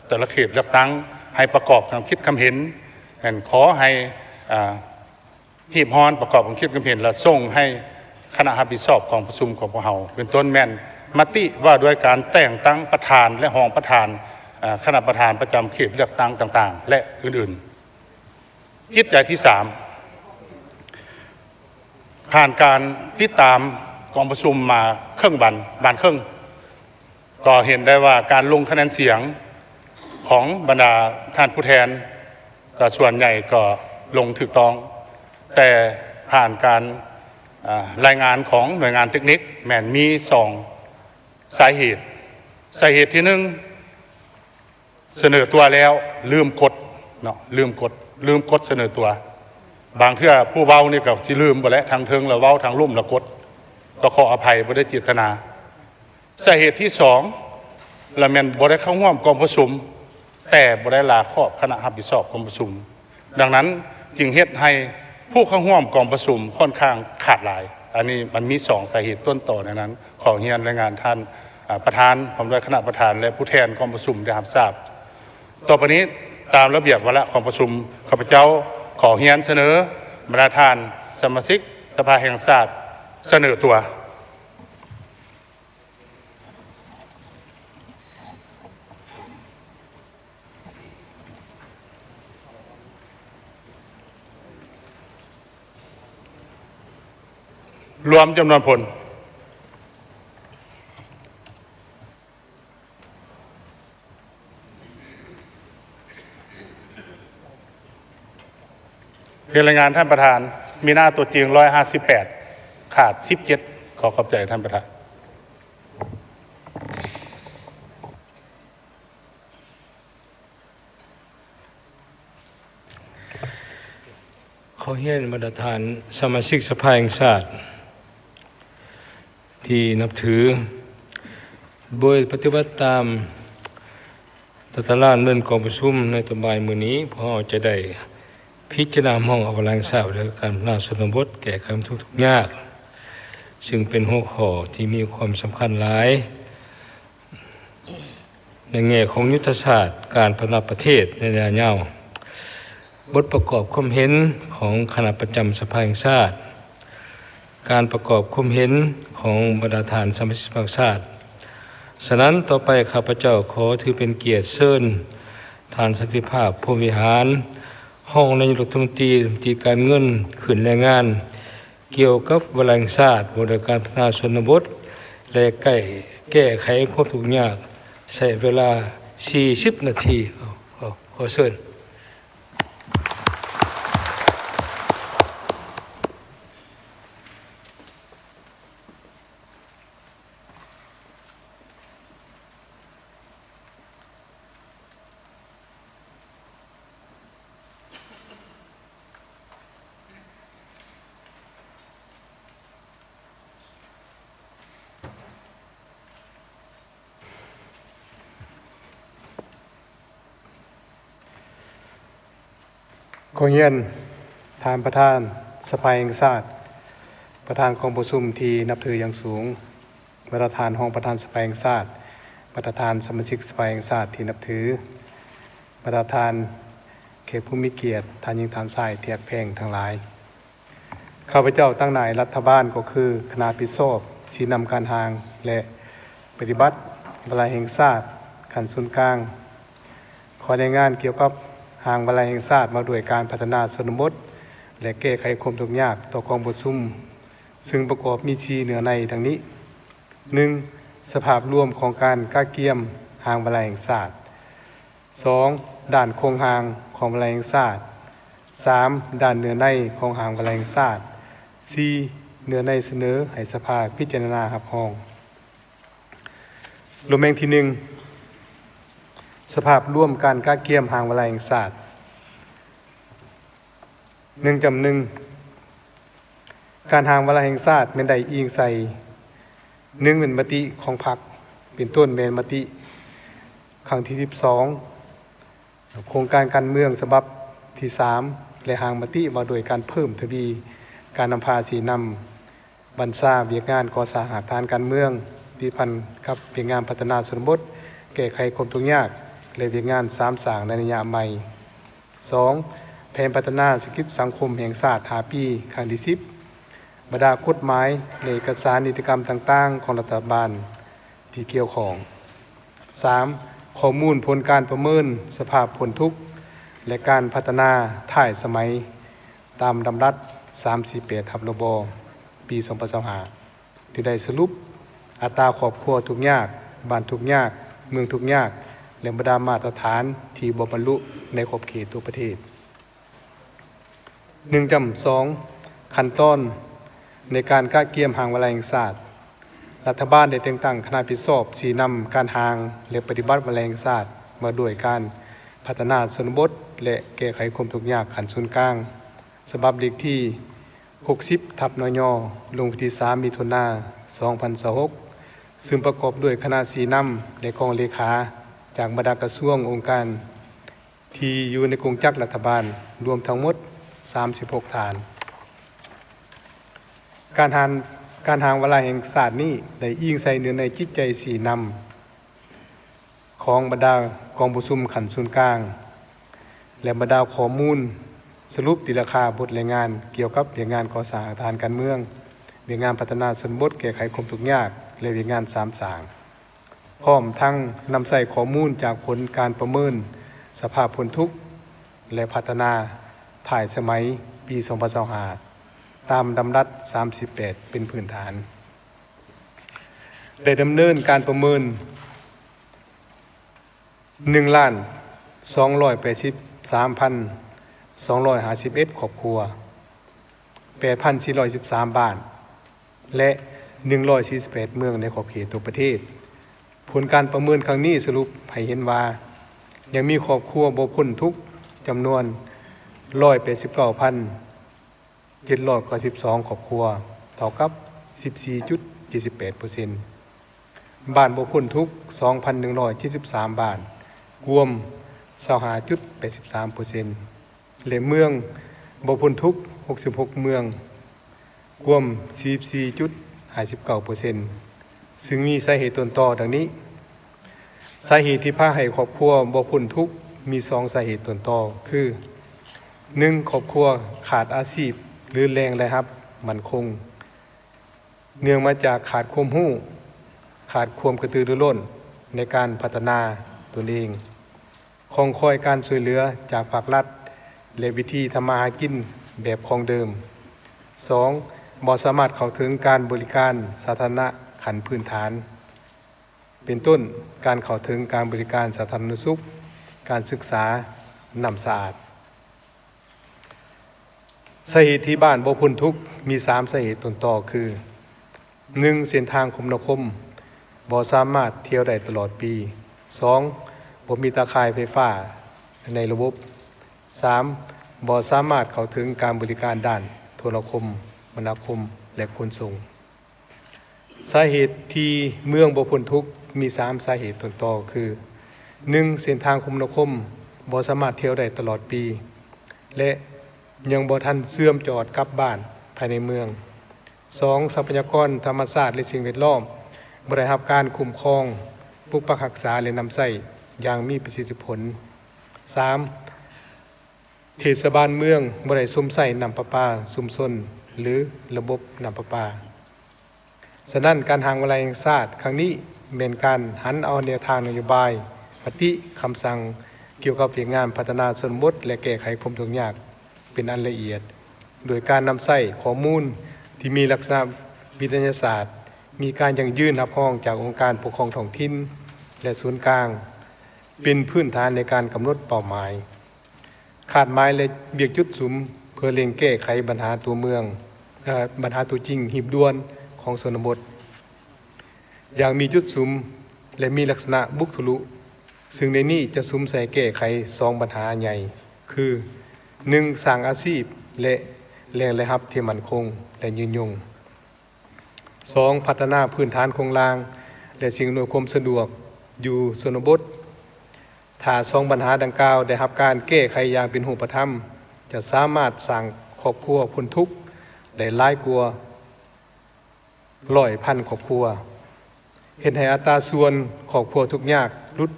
ແຕ່ລະເຂດເລືອກຕັ້ງ ໃຫ້ປະກອບຄຳຄິດຄຳເຫັນ, ແມ່ນຂໍໃຫ້ ອາ ຮີບຮ້ອນປະກອບຄຳຄິດຄຳເຫັນ ແລະ ສົ່ງໃຫ້ຄະນະຮັບຜິດຊອບກອງປະຊຸມຂອງພວກເຮົາ, ເປັນຕົ້ນແມ່ນມະຕິວ່າດ້ວຍການແຕ່ງຕັ້ງປະທານ ແລະ ຮອງປະທານ ອາ ຄະນະປະທານປະຈຳເຂດເລືອກຕັ້ງຕ່າງໆ ແລະ ອື່ນໆ. ຈິດໃຈທີສາມ ຜ່ານການຕິດຕາມກອງປະຊຸມມາເຄິ່ງວັນ, ວັນເຄິ່ງ, ກໍເຫັນໄດ້ວ່າການລົງຄະແນນສຽງຂອງບັນດາທ່ານຜູ້ແທນ ກໍສ່ວນໃຫຍ່ກໍລົງຖືກຕ້ອງ, ແຕ່ຜ່ານການ ອາ ລາຍງານຂອງໜ່ວຍງານເຕັກນິກ ແມ່ນມີສອງສາເຫດ. ສາເຫດທີໜຶ່ງ ສະເໜີຕົວແລ້ວລືມກົດເນາະ, ລືມກົດ, ລືມກົດສະເໜີຕົວ. ບາງເທື່ອຜູ້ເວົ້ານີ້ກໍຊິລືມບໍ່ແຫຼະ, ທາງເທິງລະເວົ້າ, ທາງລຸ່ມລະກົດ, ກໍຂໍອະໄພ, ບໍ່ໄດ້ເຈດຕະນາ. ສາເຫດທີສອງ ລະແມ່ນບໍ່ໄດ້ເຂົ້າຮ່ວມກອງປະຊຸມ, ແຕ່ບໍ່ໄດ້ລາຄອບຄະນະຮັບຜິດຊອບກອງປະຊຸມ. ດັ່ງນັ້ນຈຶ່ງເຮັດໃຫ້ຜູ້ເຂົ້າຮ່ວມກອງປະຊຸມຂ້ອນຂ້າງຂາດຫຼາຍ. ອັນນີ້ມັນມີສອງສາເຫດຕົ້ນຕໍໃນນັ້ນ. ຂໍຮຽນລາຍງານທ່ານ ອາ ປະທານ ພ້ອມດ້ວຍຄະນະປະທານ ແລະ ຜູ້ແທນກອງປະຊຸມໄດ້ຮັບຊາບ. ຕໍ່ໄປນີ້, ຕາມລະບຽບວາລະຂອງປະຊຸມ, ຂ້າພະເຈົ້າຂໍຮຽນສະເໜີບັນດາທ່ານສະມາຊິກສະພາແຫ່ງຊາດສະເໜີຕົວ. ລວມຈຳນວນຜົນ. ເປັນລາຍງານທ່ານປະທານ, ມີໜ້າຕົວຈິງຮ້ອຍຫ້າສິບແປດ, ຂາດສິບເຈັດ. ຂໍຂອບໃຈທ່ານປະທານ. ຂໍຮຽນບັນດາທ່ານສະມາຊິກສະພາແຫ່ງຊາດທີ່ນັບຖື, ໂດຍປະຕິບັດຕາມຕາຕະລາງເດີນກອງປະຊຸມໃນຕອນບ່າຍມື້ນີ້, ພວກເຮົາຈະໄດ້ພິຈາລະນາຮ່າງວາລະແຫ່ງຊາດ ແລະ ການພັດທະນາຊົນນະບົດ ແກ້ໄຂຄວາມທຸກຍາກ, ຊຶ່ງເປັນຫົວຂໍ້ທີ່ມີຄວາມສຳຄັນຫຼາຍ ໃນແງ່ຂອງຍຸດທະສາດການພັດທະນາປະເທດໃນໄລຍະຍາວ, ບົດປະກອບຄວາມເຫັນຂອງຄະນະປະຈຳສະພາແຫ່ງຊາດ, ການປະກອບຄວາມເຫັນຂອງບັນດາທ່ານສະມາຊິກສະພາແຫ່ງຊາດ. ສະນັ້ນ, ຕໍ່ໄປຂ້າພະເຈົ້າຂໍຖືເປັນກຽດເຊີນທ່ານ ສັນຕິພາບ ພົມວິຫານ ຮອງນາຍົກລັດຖະມົນຕີ ລັດຖະມົນຕີການເງິນ ຂຶ້ນລາຍງານ ກ່ຽວກັບວາລະແຫ່ງຊາດວ່າດ້ວຍການພັດທະນາຊົນນະບົດ ແລະ ແກ້ ແກ້ໄຂຄວາມທຸກຍາກ ໃຊ້ເວລາສີ່ສິບນາທີ. ຂໍ ຂໍເຊີນ. ຂໍຮຽນທ່ານປະທານສະພາແຫ່ງຊາດ, ປະທານກອງປະຊຸມທີ່ນັບຖືຢ່າງສູງ, ບັນດາທ່ານຮອງປະທານສະພາແຫ່ງຊາດ, ບັນດາທ່ານສະມາຊິກສະພາແຫ່ງຊາດທີ່ນັບຖື, ບັນດາທ່ານແຂກຜູ້ມີກຽດ, ທ່ານຍິງທ່ານຊາຍທີ່ຮັກແພງທັງຫຼາຍ. ຂ້າພະເຈົ້າຕາງໜ້າລັດຖະບານກໍຄືຄະນະຮັບຜິດຊອບຊີ້ນຳການຮ່າງ ແລະ ປະຕິບັດວາລະແຫ່ງຊາດຂັ້ນສູນກາງ. ຂໍລາຍງານກ່ຽວກັບຮ່າງວາລະແຫ່ງຊາດວ່າດ້ວຍການພັດທະນາຊົນນະບົດ ແລະ ແກ້ໄຂຄວາມທຸກຍາກຕໍ່ກອງປະຊຸມ, ຊຶ່ງປະກອບມີສີ່ເນື້ອໃນດັ່ງນີ້. ໜຶ່ງ, ສະພາບລວມຂອງການກະກຽມຮ່າງວາລະແຫ່ງຊາດ. ສອງ, ດ້ານໂຄງຮ່າງຂອງວາລະແຫ່ງຊາດ. ສາມ, ດ້ານເນື້ອໃນຂອງຮ່າງວາລະແຫ່ງຊາດ. ສີ່, ເນື້ອໃນສະເໜີໃຫ້ສະພາພິຈາລະນາຮັບຮອງ. ລວມແຫ່ງທີໜຶ່ງ, ສະພາບລວມການກະກຽມຮ່າງວາລະແຫ່ງຊາດ. ໜຶ່ງຈຳໜຶ່ງ, ການຮ່າງວາລະແຫ່ງຊາດແມ່ນໄດ້ອີງໃສ່ ໜຶ່ງ ແມ່ນມະຕິຂອງພັກ, ເປັນຕົ້ນແມ່ນມະຕິຄັ້ງທີສິບສອງ, ໂຄງການການເມືອງສະບັບທີສາມ ແລະ ຮ່າງມະຕິວ່າດ້ວຍການເພີ່ມທະວີການນຳພາຊີ້ນຳ ບັນຊາວຽກງານກໍ່ສ້າງຮາກຖານການເມືອງ ຕິດພັນກັບວຽກງານພັດທະນາຊົນນະບົດ, ແກ້ໄຂຄວາມທຸກຍາກ ແລະ ວຽກງານສາມສ້າງໃນໄລຍະໃໝ່. ສອງ, ແຜນພັດທະນາເສດຖະກິດສັງຄົມແຫ່ງຊາດຫ້າປີ ຄັ້ງທີສິບ, ບັນດາກົດໝາຍ ແລະ ເອກະສານນິຕິກຳຕ່າງໆຂອງລັດຖະບານທີ່ກ່ຽວຂ້ອງ. ສາມ, ຂໍ້ມູນຜົນການປະເມີນສະພາບພົ້ນທຸກ ແລະ ການພັດທະນາທ້າຍສະໄໝ ຕາມດຳລັດສາມສີ່ແປດ ທັບ ລບ ປີສອງພັນຊາວຫ້າ ທີ່ໄດ້ສະຫຼຸບອັດຕາຄອບຄົວທຸກຍາກ, ບ້ານທຸກຍາກ, ເມືອງທຸກຍາກ ແລະ ບັນດາມາດຕະຖານທີ່ບໍ່ບັນລຸໃນຂອບເຂດທົ່ວປະເທດ. ໜຶ່ງຈຳສອງ, ຂັ້ນຕອນໃນການກະກຽມຮ່າງວາລະແຫ່ງຊາດ. ລັດຖະບານໄດ້ແຕ່ງຕັ້ງຄະນະຮັບຜິດຊອບຊີ້ນຳການຮ່າງ ແລະ ປະຕິບັດວາລະແຫ່ງຊາດວ່າດ້ວຍການພັດທະນາຊົນນະບົດ ແລະ ແກ້ໄຂຄວາມທຸກຍາກຂັ້ນສູນກາງ ສະບັບເລກທີຫົກສິບ ທັບ ນຍ ລົງວັນທີສາມ ມິຖຸນາ ສອງພັນຊາວຫົກ ຊຶ່ງປະກອບດ້ວຍຄະນະຊີ້ນຳ ແລະ ກອງເລຂາຈາກບັນດາກະຊວງ, ອົງການ ທີ່ຢູ່ໃນກົງຈັກລັດຖະບານ ລວມທັງໝົດສາມສິບຫົກທ່ານ. ການຮ່າງ ການຮ່າງວາລະແຫ່ງຊາດນີ້ໄດ້ອີງໃສ່ເນື້ອໃນຈິດໃຈຊີ້ນຳຂອງບັນດາກອງປະຊຸມຂັ້ນສູນກາງ ແລະ ບັນດາຂໍ້ມູນສະຫຼຸບຕີລາຄາບົດລາຍງານກ່ຽວກັບວຽກງານກໍ່ສ້າງທາງການເມືອງ, ວຽກງານພັດທະນາຊົນນະບົດ, ແກ້ໄຂຄວາມທຸກຍາກ ແລະ ວຽກງານສາມສ້າງ. ພ້ອມທັງນຳໃຊ້ຂໍ້ມູນຈາກຜົນການປະເມີນສະພາບພົ້ນທຸກ ແລະ ພັດທະນາທ້າຍສະໄໝປີສອງພັນຊາວຫ້າ ຕາມດຳລັດສາມສິບແປດເປັນພື້ນຖານ. ໄດ້ດຳເນີນການປະເມີນ ໜຶ່ງລ້ານສອງຮ້ອຍແປດສິບສາມພັນສອງຮ້ອຍຫ້າສິບເອັດຄອບຄົວ, ແປດພັນສີ່ຮ້ອຍສິບສາມບ້ານ ແລະ ໜຶ່ງຮ້ອຍສີ່ສິບແປດເມືອງໃນຂອບເຂດທົ່ວປະເທດ. ຜົນການປະເມີນຄັ້ງນີ້ສະຫຼຸບໃຫ້ເຫັນວ່າ ຍັງມີຄອບຄົວບໍ່ພົ້ນທຸກຈຳນວນຮ້ອຍແປດສິບເກົ້າພັນເຈັດຮ້ອຍເກົ້າສິບສອງຄອບຄົວ, ເທົ່າກັບສິບສີ່ຈຸດເຈັດສິບແປດເປີເຊັນ. ບ້ານບໍ່ພົ້ນທຸກ ສອງພັນໜຶ່ງຮ້ອຍເຈັດສິບສາມບ້ານ ກວມ ຊາວຫ້າຈຸດແປດສິບສາມເປີເຊັນ ແລະ ເມືອງບໍ່ພົ້ນທຸກ ຫົກສິບຫົກເມືອງ ກວມ ສີ່ສິບສີ່ຈຸດຫ້າສິບເກົ້າເປີເຊັນ ຊຶ່ງມີສາເຫດຕົ້ນຕໍດັ່ງນີ້. ສາເຫດທີ່ພາໃຫ້ຄອບຄົວບໍ່ພົ້ນທຸກມີສອງສາເຫດຕົ້ນຕໍຄື ໜຶ່ງ ຄອບຄົວຂາດອາຊີບ ຫຼື ແຫຼ່ງລາຍຮັບໝັ້ນຄົງ ເນື່ອງມາຈາກຂາດຄວາມຮູ້, ຂາດຄວາມກະຕືລືລົ້ນໃນການພັດທະນາຕົນເອງ, ຄອງຄອຍການຊ່ວຍເຫຼືອຈາກພາກລັດ ແລະ ວິທີທຳມາຫາກິນແບບຂອງເດີມ. ສອງ ບໍ່ສາມາດເຂົ້າເຖິງການບໍລິການສາທາລະນະຂັ້ນພື້ນຖານ ເປັນຕົ້ນ ການເຂົ້າເຖິງການບໍລິການສາທາລະນະສຸກ, ການສຶກສາ, ນ້ຳສະອາດ. ສາເຫດທີ່ບ້ານບໍ່ພົ້ນທຸກມີສາມສາເຫດຕົ້ນຕໍຄື ໜຶ່ງ ເສັ້ນທາງຄົມນາຄົມບໍ່ສາມາດທ່ຽວໄດ້ຕະຫຼອດປີ. ສອງ ບໍ່ມີຕາຂ່າຍໄຟຟ້າໃນລະບົບ. ສາມ ບໍ່ສາມາດເຂົ້າເຖິງການບໍລິການດ້ານໂທລະຄົມມະນາຄົມ ແລະ ຂົນສົ່ງ. ສາເຫດທີ່ເມືອງບໍ່ພົ້ນທຸກມີສາມສາເຫດຕົ້ນຕໍຄື ໜຶ່ງ ເສັ້ນທາງຄົມນາຄົມບໍ່ສາມາດທ່ຽວໄດ້ຕະຫຼອດປີ ແລະ ຍັງບໍ່ທັນເຊື່ອມຈອດກັບບ້ານພາຍໃນເມືອງ. ສອງ ຊັບພະຍາກອນທຳມະຊາດ ແລະ ສິ່ງແວດລ້ອມບໍ່ໄດ້ຮັບການຄຸ້ມຄອງ, ປົກປັກຮັກສາ ແລະ ນຳໃຊ້ຢ່າງມີປະສິດທິຜົນ. ສາມ ເທດສະບານເມືອງບໍ່ໄດ້ຊົມໃຊ້ນ້ຳປະປາຊຸມຊົນ ຫຼື ລະບົບນ້ຳປະປາ. ສະນັ້ນ, ການຮ່າງວາລະແຫ່ງຊາດຄັ້ງນີ້ ແມ່ນການຫັນເອົາແນວທາງນະໂຍບາຍ, ມະຕິ, ຄຳສັ່ງກ່ຽວກັບວຽກງານພັດທະນາຊົນນະບົດ ແລະ ແກ້ໄຂຄວາມທຸກຍາກເປັນອັນລະອຽດ, ໂດຍການນຳໃຊ້ຂໍ້ມູນທີ່ມີລັກສະນະວິທະຍາສາດ, ມີການຢັ້ງຢືນຮັບຮອງຈາກອົງການປົກຄອງທ້ອງຖິ່ນ ແລະ ສູນກາງ ເປັນພື້ນຖານໃນການກຳນົດເປົ້າໝາຍ, ຄາດໝາຍ ແລະ ວຽກຈຸດສຸມ ເພື່ອເລັ່ງແກ້ໄຂບັນຫາຕົວເມືອງ, ເອີ ບັນຫາຕົວຈິງຮີບດ່ວນຂອງຊົນນະບົດ ຢ່າງມີຈຸດສຸມ ແລະ ມີລັກສະນະບຸກທຸລຸ, ຊຶ່ງໃນນີ້ຈະສຸມໃສ່ແກ້ໄຂສອງບັນຫາໃຫຍ່ ຄື ໜຶ່ງ ສ້າງອາຊີບ ແລະ ແຫຼ່ງລາຍຮັບທີ່ໝັ້ນຄົງ ແລະ ຍືນຍົງ. ສອງ ພັດທະນາພື້ນຖານໂຄງລ່າງ ແລະ ສິ່ງອຳນວຍຄວາມສະດວກຢູ່ຊົນນະບົດ. ຖ້າສອງບັນຫາດັ່ງກ່າວໄດ້ຮັບການແກ້ໄຂຢ່າງເປັນຮູບປະທຳ, ຈະສາມາດສ້າງຄອບຄົວພົ້ນທຸກໄດ້ຫຼາຍກວ່າຮ້ອຍພັນຄອບຄົວ, ເຮັດໃຫ້ອັດຕາສ່ວນຄອບຄົວທຸກຍາກຫຼຸດ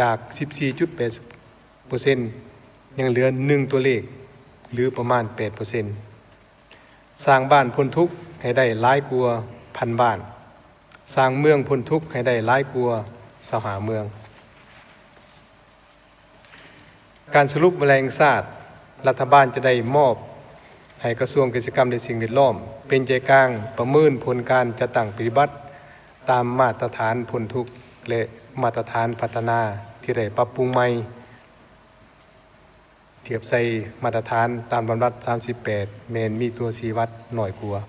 ຈາກສິບສີ່ຈຸດແປດເປີເຊັນ ຍັງເຫຼືອໜຶ່ງຕົວເລກ ຫຼື ປະມານແປດເປີເຊັນ. ສ້າງບ້ານພົ້ນທຸກໃຫ້ໄດ້ຫຼາຍກວ່າພັນບ້ານ, ສ້າງເມືອງພົ້ນທຸກໃຫ້ໄດ້ຫຼາຍກວ່າຊາວຫ້າເມືອງ. ການສະຫຼຸບວາລະແຫ່ງຊາດ, ລັດຖະບານຈະໄດ້ມອບໃຫ້ກະຊວງກະສິກຳ ແລະ ສິ່ງແວດລ້ອມ ເປັນໃຈກາງປະເມີນຜົນການຈັດຕັ້ງປະຕິບັດຕາມມາດຕະຖານພົ້ນທຸກ ແລະ ມາດຕະຖານພັດທະນາທີ່ໄດ້ປັບປຸງໃໝ່. ທຽບໃສ່ມາດຕະຖານຕາມດຳລັດສາມສິບແປດ ແມ່ນມີຕົວຊີ້ວັດໜ້ອຍກວ່າ.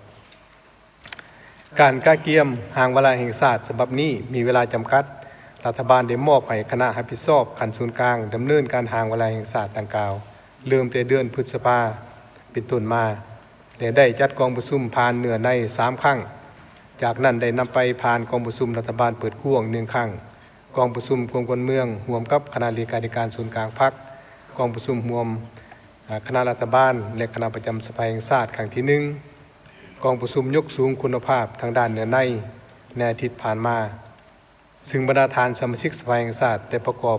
ການກະກຽມຮ່າງວາລະແຫ່ງຊາດສະບັບນີ້ມີເວລາຈຳກັດ, ລັດຖະບານໄດ້ມອບໃຫ້ຄະນະຮັບຜິດຊອບຂັ້ນສູນກາງດຳເນີນການຮ່າງວາລະແຫ່ງຊາດດັ່ງກ່າວ ເລີ່ມແຕ່ເດືອນພຶດສະພາເປັນຕົ້ນມາ ແລະ ໄດ້ຈັດກອງປະຊຸມຜ່ານເນື້ອໃນສາມຄັ້ງ, ຈາກນັ້ນໄດ້ນຳໄປຜ່ານກອງປະຊຸມລັດຖະບານເປີດກວ້າງໜຶ່ງຄັ້ງ, ກອງປະຊຸມຄວາມກວນເມືອງຮ່ວມກັບຄະນະເລຂາທິການສູນກາງພັກ, ກອງປະຊຸມຮ່ວມ ອາ ຄະນະລັດຖະບານ ແລະ ຄະນະປະຈຳສະພາແຫ່ງຊາດຄັ້ງທີໜຶ່ງ, ກອງປະຊຸມຍົກສູງຄຸນນະພາບທາງດ້ານເນື້ອໃນໃນອາທິດຜ່ານມາ, ຊຶ່ງບັນດາທ່ານສະມາຊິກສະພາແຫ່ງຊາດໄດ້ປະກອບ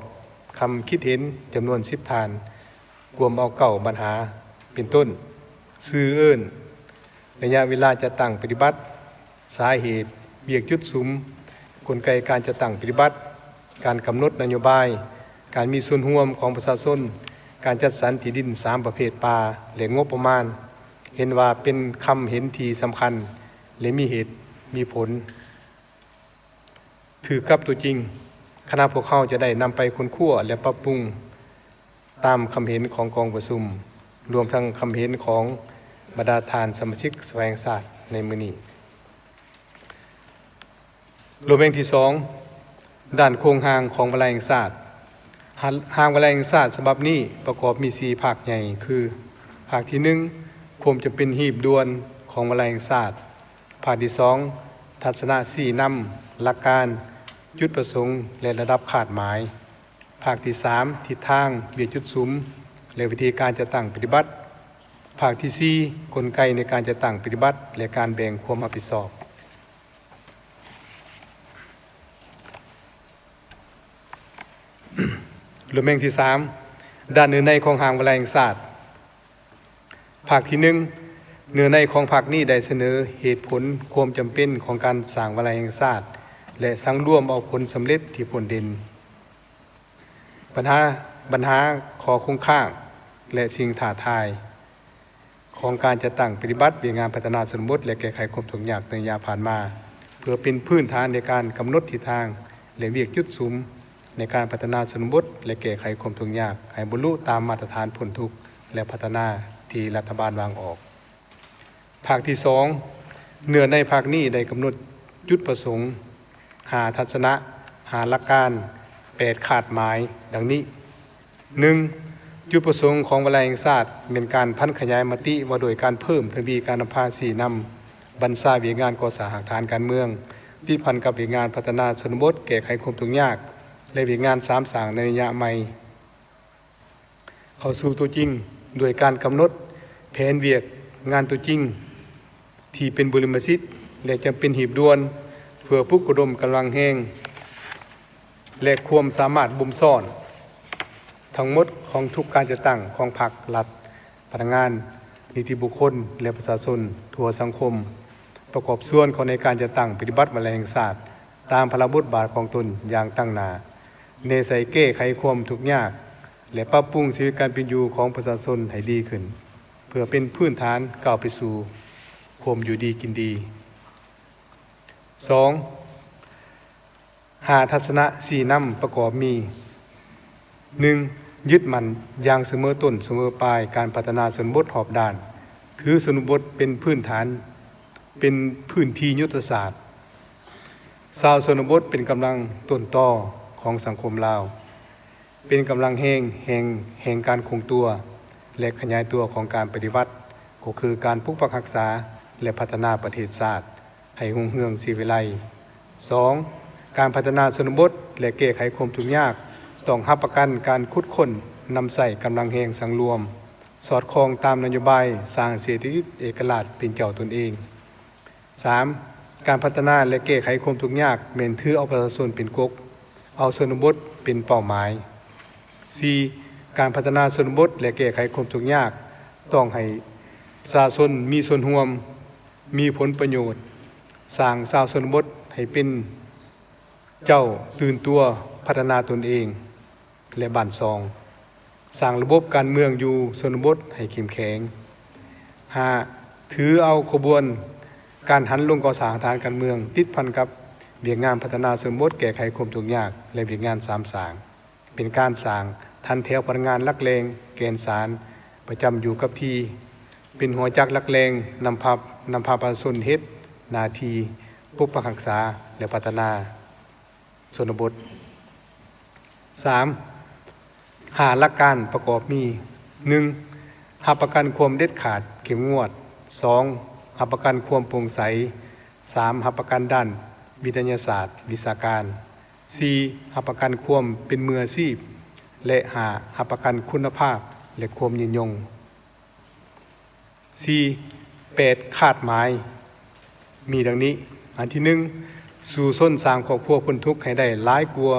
ຄຳຄິດເຫັນຈຳນວນສິບທ່ານ, ກວມເອົາເກົ້າບັນຫາ ເປັນຕົ້ນ ຊື່ເອີ້ນ, ໄລຍະເວລາຈັດຕັ້ງປະຕິບັດ, ສາເຫດ, ວຽກຈຸດສຸມ, ກົນໄກການຈັດຕັ້ງປະຕິບັດ, ການກຳນົດນະໂຍບາຍ, ການມີສ່ວນຮ່ວມຂອງປະຊາຊົນ, ການຈັດສັນທີ່ດິນສາມປະເພດປ່າ ແລະ ງົບປະມານ, ເຫັນວ່າເປັນຄຳເຫັນທີ່ສຳຄັນ ແລະ ມີເຫດມີຜົນ. ຖືກກັບຕົວຈິງ, ຄະນະພວກເຮົາຈະໄດ້ນຳໄປຄົ້ນຄວ້າ ແລະ ປັບປຸງຕາມຄຳເຫັນຂອງກອງປະຊຸມ, ລວມທັງຄຳເຫັນຂອງບັນດາທ່ານສະມາຊິກສະພາແຫ່ງຊາດໃນມື້ນີ້. ລວມແຫ່ງທີສອງ, ດ້ານໂຄງຮ່າງຂອງວາລະແຫ່ງຊາດ. ຮ່າງວາລະແຫ່ງຊາດສະບັບນີ້ປະກອບມີສີ່ພາກໃຫຍ່ ຄື ພາກທີໜຶ່ງ ຄວາມຈຳເປັນຮີບດ່ວນຂອງວາລະແຫ່ງຊາດ, ພາກທີສອງ ທັດສະນະຊີ້ນຳ ຫຼັກການ, ຈຸດປະສົງ ແລະ ລະດັບຄາດໝາຍ. ພາກທີສາມ ທິດທາງ, ວຽກຈຸດສຸມ ແລະ ວິທີການຈັດຕັ້ງປະຕິບັດ. ພາກທີສີ່ ກົນໄກໃນການຈັດຕັ້ງປະຕິບັດ ແລະ ການແບ່ງຄວາມຮັບຜິດຊອບ. ລວມແຫ່ງທີສາມ ດ້ານເນື້ອໃນຂອງຮ່າງວາລະແຫ່ງຊາດ. ພາກທີໜຶ່ງ ເນື້ອໃນຂອງພາກນີ້ໄດ້ສະເໜີເຫດຜົນຄວາມຈຳເປັນຂອງການສ້າງວາລະແຫ່ງຊາດ ແລະ ສັງລວມເອົາຜົນສຳເລັດທີ່ພົ້ນເດັ່ນ, ບັນຫາ, ບັນຫາ, ຂໍ້ຄົງຄ້າງ ແລະ ສິ່ງທ້າທາຍ ຂອງການຈັດຕັ້ງປະຕິບັດວຽກງານພັດທະນາຊົນນະບົດ ແລະ ແກ້ໄຂຄວາມທຸກຍາກໃນໄລຍະຜ່ານມາ, ເພື່ອເປັນພື້ນຖານໃນການກຳນົດທິດທາງ ແລະ ວຽກຈຸດສຸມໃນການພັດທະນາຊົນນະບົດ ແລະ ແກ້ໄຂຄວາມທຸກຍາກໃຫ້ບັນລຸຕາມມາດຕະຖານພົ້ນທຸກ ແລະ ພັດທະນາທີ່ລັດຖະບານວາງອອກ. ພາກທີສອງ ເນື້ອໃນພາກນີ້ໄດ້ກຳນົດຈຸດປະສົງ, ຫ້າທັດສະນະ, ຫ້າຫຼັກການ, ແປດຄາດໝາຍ ດັ່ງນີ້. ໜຶ່ງ ຈຸດປະສົງຂອງວາລະແຫ່ງຊາດແມ່ນການຜັນຂະຫຍາຍມະຕິວ່າດ້ວຍການເພີ່ມທະວີການນຳພາຊີ້ນຳບັນຊາວຽກງານກໍ່ສ້າງຮາກຖານການເມືອງ ຕິດພັນກັບວຽກງານພັດທະນາຊົນນະບົດ, ແກ້ໄຂຄວາມທຸກຍາກ ແລະ ວຽກງານສາມສ້າງໃນໄລຍະໃໝ່ ເຂົ້າສູ່ຕົວຈິງ ດ້ວຍການກຳນົດແຜນວຽກງານຕົວຈິງ ທີ່ເປັນບຸລິມະສິດ ແລະ ຈຳເປັນຮີບດ່ວນ ເພື່ອປຸກລະດົມກຳລັງແຮງ ແລະ ຄວາມສາມາດບົ່ມຊ້ອນທັງໝົດຂອງທຸກການຈັດຕັ້ງຂອງພັກ, ລັດ, ພະນັກງານ, ນິຕິບຸກຄົນ ແລະ ປະຊາຊົນທົ່ວສັງຄົມ ປະກອບສ່ວນເຂົ້າໃນການຈັດຕັ້ງປະຕິບັດວາລະແຫ່ງຊາດ ຕາມພາລະບົດບາດຂອງຕົນຢ່າງຕັ້ງໜ້າ, ແນໃສ່ແກ້ໄຂຄວາມທຸກຍາກ ແລະ ປັບປຸງຊີວິດການເປັນຢູ່ຂອງປະຊາຊົນໃຫ້ດີຂຶ້ນ ເພື່ອເປັນພື້ນຖານກ້າວໄປສູ່ຄວາມຢູ່ດີກິນດີ. ສອງ ຫ້າທັດສະນະຊີ້ນຳປະກອບມີ, ໜຶ່ງ ຍຶດໝັ້ນຢ່າງສະເໝີຕົ້ນສະເໝີປາຍການພັດທະນາຊົນນະບົດຮອບດ້ານ, ຖືຊົນນະບົດເປັນພື້ນຖານ, ເປັນພື້ນທີ່ຍຸດທະສາດ, ຊາວຊົນນະບົດເປັນກຳລັງຕົ້ນຕໍຂອງສັງຄົມລາວ, ເປັນກຳລັງແຮງ ແຫ່ງ ແຫ່ງການຄົງຕົວ ແລະ ຂະຫຍາຍຕົວຂອງການປະຕິວັດ ກໍຄືການປົກປັກຮັກສາ ແລະ ພັດທະນາປະເທດຊາດໃຫ້ຮຸ່ງເຮືອງສີວິໄລ. ສອງ ການພັດທະນາຊົນນະບົດ ແລະ ແກ້ໄຂຄວາມທຸກຍາກ ຕ້ອງຮັບປະກັນການຂຸດຄົ້ນນຳໃຊ້ກຳລັງແຮງສັງລວມ ສອດຄ່ອງຕາມນະໂຍບາຍສ້າງເສດຖະກິດເອກະລາດເປັນເຈົ້າຕົນເອງ. ສາມ ການພັດທະນາ ແລະ ແກ້ໄຂຄວາມທຸກຍາກ ແມ່ນຖືເອົາປະຊາຊົນເປັນກົກ, ເອົາຊົນນະບົດເປັນເປົ້າໝາຍ. ສີ່ ການພັດທະນາຊົນນະບົດ ແລະ ແກ້ໄຂຄວາມທຸກຍາກ ຕ້ອງໃຫ້ປະຊາຊົນມີສ່ວນຮ່ວມ, ມີຜົນປະໂຫຍດ, ສ້າງຊາວຊົນນະບົດໃຫ້ເປັນເຈົ້າຕື່ນຕົວ, ພັດທະນາຕົນເອງ ແລະ ບ້ານຊ່ອງ, ສ້າງລະບົບການເມືອງຢູ່ຊົນນະບົດໃຫ້ເຂັ້ມແຂງ. ຫ້າ ຖືເອົາຂະບວນການຫັນລົງກໍ່ສ້າງຮາກຖານການເມືອງ ຕິດພັນກັບວຽກງານພັດທະນາຊົນນະບົດ, ແກ້ໄຂຄວາມທຸກຍາກ ແລະ ວຽກງານສາມສ້າງ ເປັນການສ້າງຖັນແຖວພະນັກງານຫຼັກແຫຼ່ງແກ່ນສານປະຈຳຢູ່ກັບທີ່ ເປັນຫົວຈັກຫຼັກແຫຼ່ງນຳພາ, ນຳພາປະຊາຊົນເຮັດໜ້າທີ່ປົກປັກຮັກສາ ແລະ ພັດທະນາ ຊົນນະບົດ. ສາມ ຫ້າຫຼັກການປະກອບມີ, ໜຶ່ງ ຮັບປະກັນຄວາມເດັດຂາດເຂັ້ມງວດ, ສອງ ຮັບປະກັນຄວາມໂປ່ງໃສ, ສາມ ຮັບປະກັນດ້ານວິທະຍາສາດ, ວິຊາການ, ສີ່ ຮັບປະກັນຄວາມເປັນມືອາຊີບ ແລະ ຫ້າ ຮັບປະກັນຄຸນນະພາບ ແລະ ຄວາມຍືນຍົງ. ສີ່ ແປດຄາດໝາຍ ມີດັ່ງນີ້. ອັນທີໜຶ່ງ ສູ້ຊົນສ້າງຄອບຄົວພົ້ນທຸກໃຫ້ໄດ້ຫຼາຍກວ່າ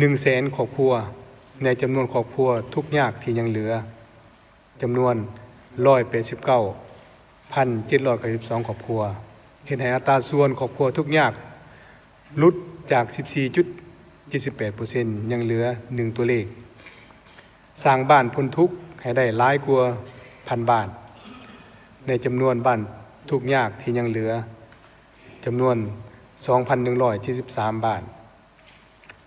ໜຶ່ງແສນຄອບຄົວ ໃນຈຳນວນຄອບຄົວທຸກຍາກທີ່ຍັງເຫຼືອ ຈຳນວນຮ້ອຍແປດສິບເກົ້າພັນເຈັດຮ້ອຍເກົ້າສິບສອງຄອບຄົວ, ເຮັດໃຫ້ອັດຕາສ່ວນຄອບຄົວທຸກຍາກ ຫຼຸດຈາກສິບສີ່ຈຸດເຈັດສິບແປດເປີເຊັນ ຍັງເຫຼືອໜຶ່ງຕົວເລກ. ສ້າງບ້ານພົ້ນທຸກໃຫ້ໄດ້ຫຼາຍກວ່າພັນບ້ານ ໃນຈຳນວນບ້ານທຸກຍາກທີ່ຍັງເຫຼືອ ຈຳນວນສອງພັນໜຶ່ງຮ້ອຍເຈັດສິບສາມບ້ານ.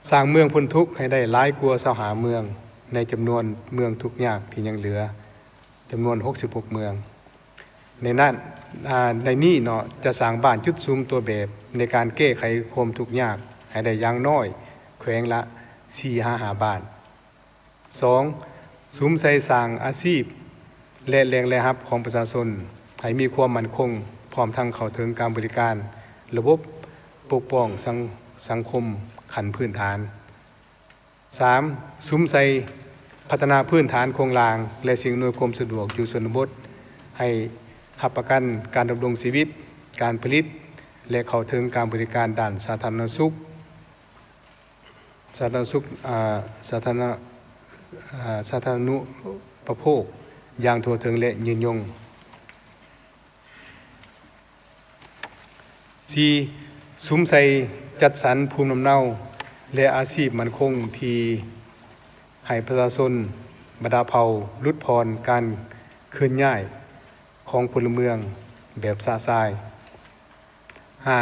ສ້າງເມືອງພົ້ນທຸກໃຫ້ໄດ້ຫຼາຍກວ່າຊາວຫ້າເມືອງ ໃນຈຳນວນເມືອງທຸກຍາກທີ່ຍັງເຫຼືອ ຈຳນວນຫົກສິບຫົກເມືອງ. ໃນນັ້ນ, ອາ, ໃນນີ້ເນາະ, ຈະສ້າງບ້ານຈຸດສຸມຕົວແບບໃນການແກ້ໄຂຄວາມທຸກຍາກໃຫ້ໄດ້ຢ່າງໜ້ອຍແຂວງລະສີ່ຫາຫ້າບ້ານ. ສອງ, ສຸມໃສ່ສ້າງອາຊີບ ແລະ ແຫຼ່ງລາຍຮັບຂອງປະຊາຊົນໃຫ້ມີຄວາມໝັ້ນຄົງ, ພ້ອມທັງເຂົ້າເຖິງການບໍລິການ ລະບົບປົກປ້ອງສັງ ສັງຄົມຂັ້ນພື້ນຖານ. ສາມ, ສຸມໃສ່ພັດທະນາພື້ນຖານໂຄງລ່າງ ແລະ ສິ່ງອຳນວຍຄວາມສະດວກຢູ່ຊົນນະບົດ ໃຫ້ຮັບປະກັນການດຳລົງຊີວິດ, ການຜະລິດ ແລະ ເຂົ້າເຖິງການບໍລິການດ້ານສາທາລະນະສຸກ, ສາທາລະນະສຸກ, ອາ, ສາທາລະນະ, ອາ, ສາທາລະນຸປະໂພກຢ່າງທົ່ວເຖິງ ແລະ ຍືນຍົງ. ສີ່, ສຸມໃສ່ຈັດສັນພູມລຳເນົາ ແລະ ອາຊີບໝັ້ນຄົງ ທີ່ໃຫ້ປະຊາຊົນບັນດາເຜົ່າຫຼຸດຜ່ອນການເຄື່ອນຍ້າຍຂອງພົນລະເມືອງແບບຊະຊາຍ. ຫ້າ,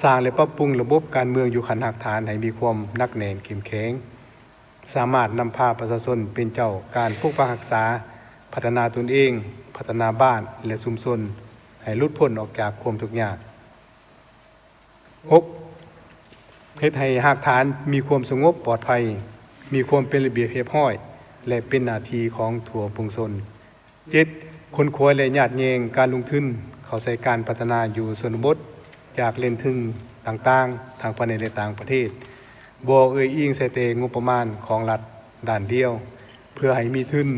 ສ້າງ ແລະ ປັບປຸງລະບົບການເມືອງຢູ່ຂັ້ນຮາກຖານໃຫ້ມີຄວາມໜັກແໜ້ນເຂັ້ມແຂງ, ສາມາດນຳພາປະຊາຊົນເປັນເຈົ້າການປົກປັກຮັກສາ, ພັດທະນາຕົນເອງ, ພັດທະນາບ້ານ ແລະ ຊຸມຊົນໃຫ້ຫຼຸດພົ້ນອອກຈາກຄວາມທຸກຍາກ. ຫົກ, ເຮັດໃຫ້ຮາກຖານມີຄວາມສະຫງົບປອດໄພ, ມີຄວາມເປັນລະບຽບຮຽບຮ້ອຍ ແລະ ເປັນໜ້າທີ່ຂອງທົ່ວປວງຊົນ. ເຈັດ, ຂົນຂວາຍ ແລະ ຍາດແຍ່ງການລົງທຶນເຂົ້າໃສ່ການພັດທະນາຢູ່ຊົນນະບົດ ຈາກແຫຼ່ງທຶນຕ່າງໆ ທັງພາຍໃນ ແລະ ຕ່າງປະເທດ, ບໍ່ເອີ່ຍອີງໃສ່ແຕ່ງົບປະມານຂອງລັດດ້ານດຽວ, ເພື່ອໃຫ້ມີທຶນ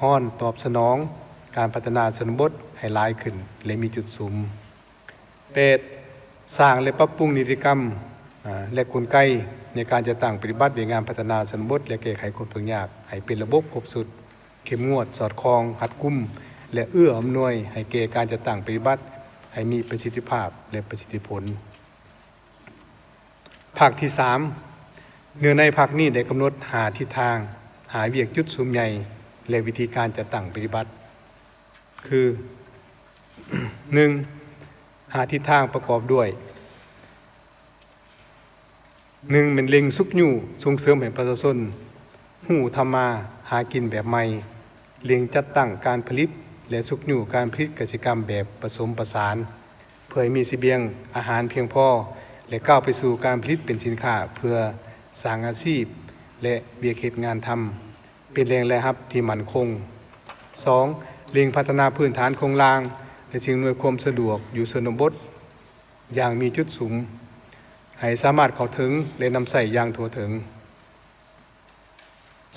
ຮອນຕອບສະໜອງການພັດທະນາຊົນນະບົດໃຫ້ຫຼາຍຂຶ້ນ ແລະ ມີຈຸດສຸມ. ແປດ, ສ້າງ ແລະ ປັບປຸງນິຕິກຳ ອາ ແລະ ກົນໄກໃນການຈັດຕັ້ງປະຕິບັດວຽກງານພັດທະນາຊົນນະບົດ ແລະ ແກ້ໄຂຄວາມທຸກຍາກໃຫ້ເປັນລະບົບຄົບຊຸດ, ເຂັ້ມງວດ, ສອດຄ່ອງ, ຮັດກຸມ ແລະ ເອື້ອອຳນວຍໃຫ້ແກ່ການຈັດຕັ້ງປະຕິບັດໃຫ້ມີປະສິດທິພາບ ແລະ ປະສິດທິຜົນ. ພາກທີສາມ, ເນື້ອໃນພາກນີ້ໄດ້ກຳນົດຫ້າທິດທາງ, ຫ້າວຽກຈຸດສຸມໃຫຍ່ ແລະ ວິທີການຈັດຕັ້ງປະຕິບັດ ຄື ໜຶ່ງ, ຫ້າທິດທາງປະກອບດ້ວຍ ໜຶ່ງ ແມ່ນເລັ່ງຊຸກຍູ້ສົ່ງເສີມໃຫ້ປະຊາຊົນຮູ້ທຳມາຫາກິນແບບໃໝ່, ເລັ່ງຈັດຕັ້ງການຜະລິດ ແລະ ຊຸກຍູ້ການຜະລິດກະສິກຳແບບປະສົມປະສານ ເພື່ອໃຫ້ມີສະບຽງອາຫານພຽງພໍ ແລະ ກ້າວໄປສູ່ການຜະລິດເປັນສິນຄ້າເພື່ອສ້າງອາຊີບ ແລະ ວຽກເຮັດງານທຳ ເປັນແຫຼ່ງລາຍຮັບທີ່ໝັ້ນຄົງ. ສອງ, ເລັ່ງພັດທະນາພື້ນຖານໂຄງລ່າງ ແລະ ສິ່ງອຳນວຍຄວາມສະດວກຢູ່ຊົນນະບົດຢ່າງມີຈຸດສຸມ ໃຫ້ສາມາດເຂົ້າເຖິງ ແລະ ນຳໃຊ້ຢ່າງທົ່ວເຖິງ.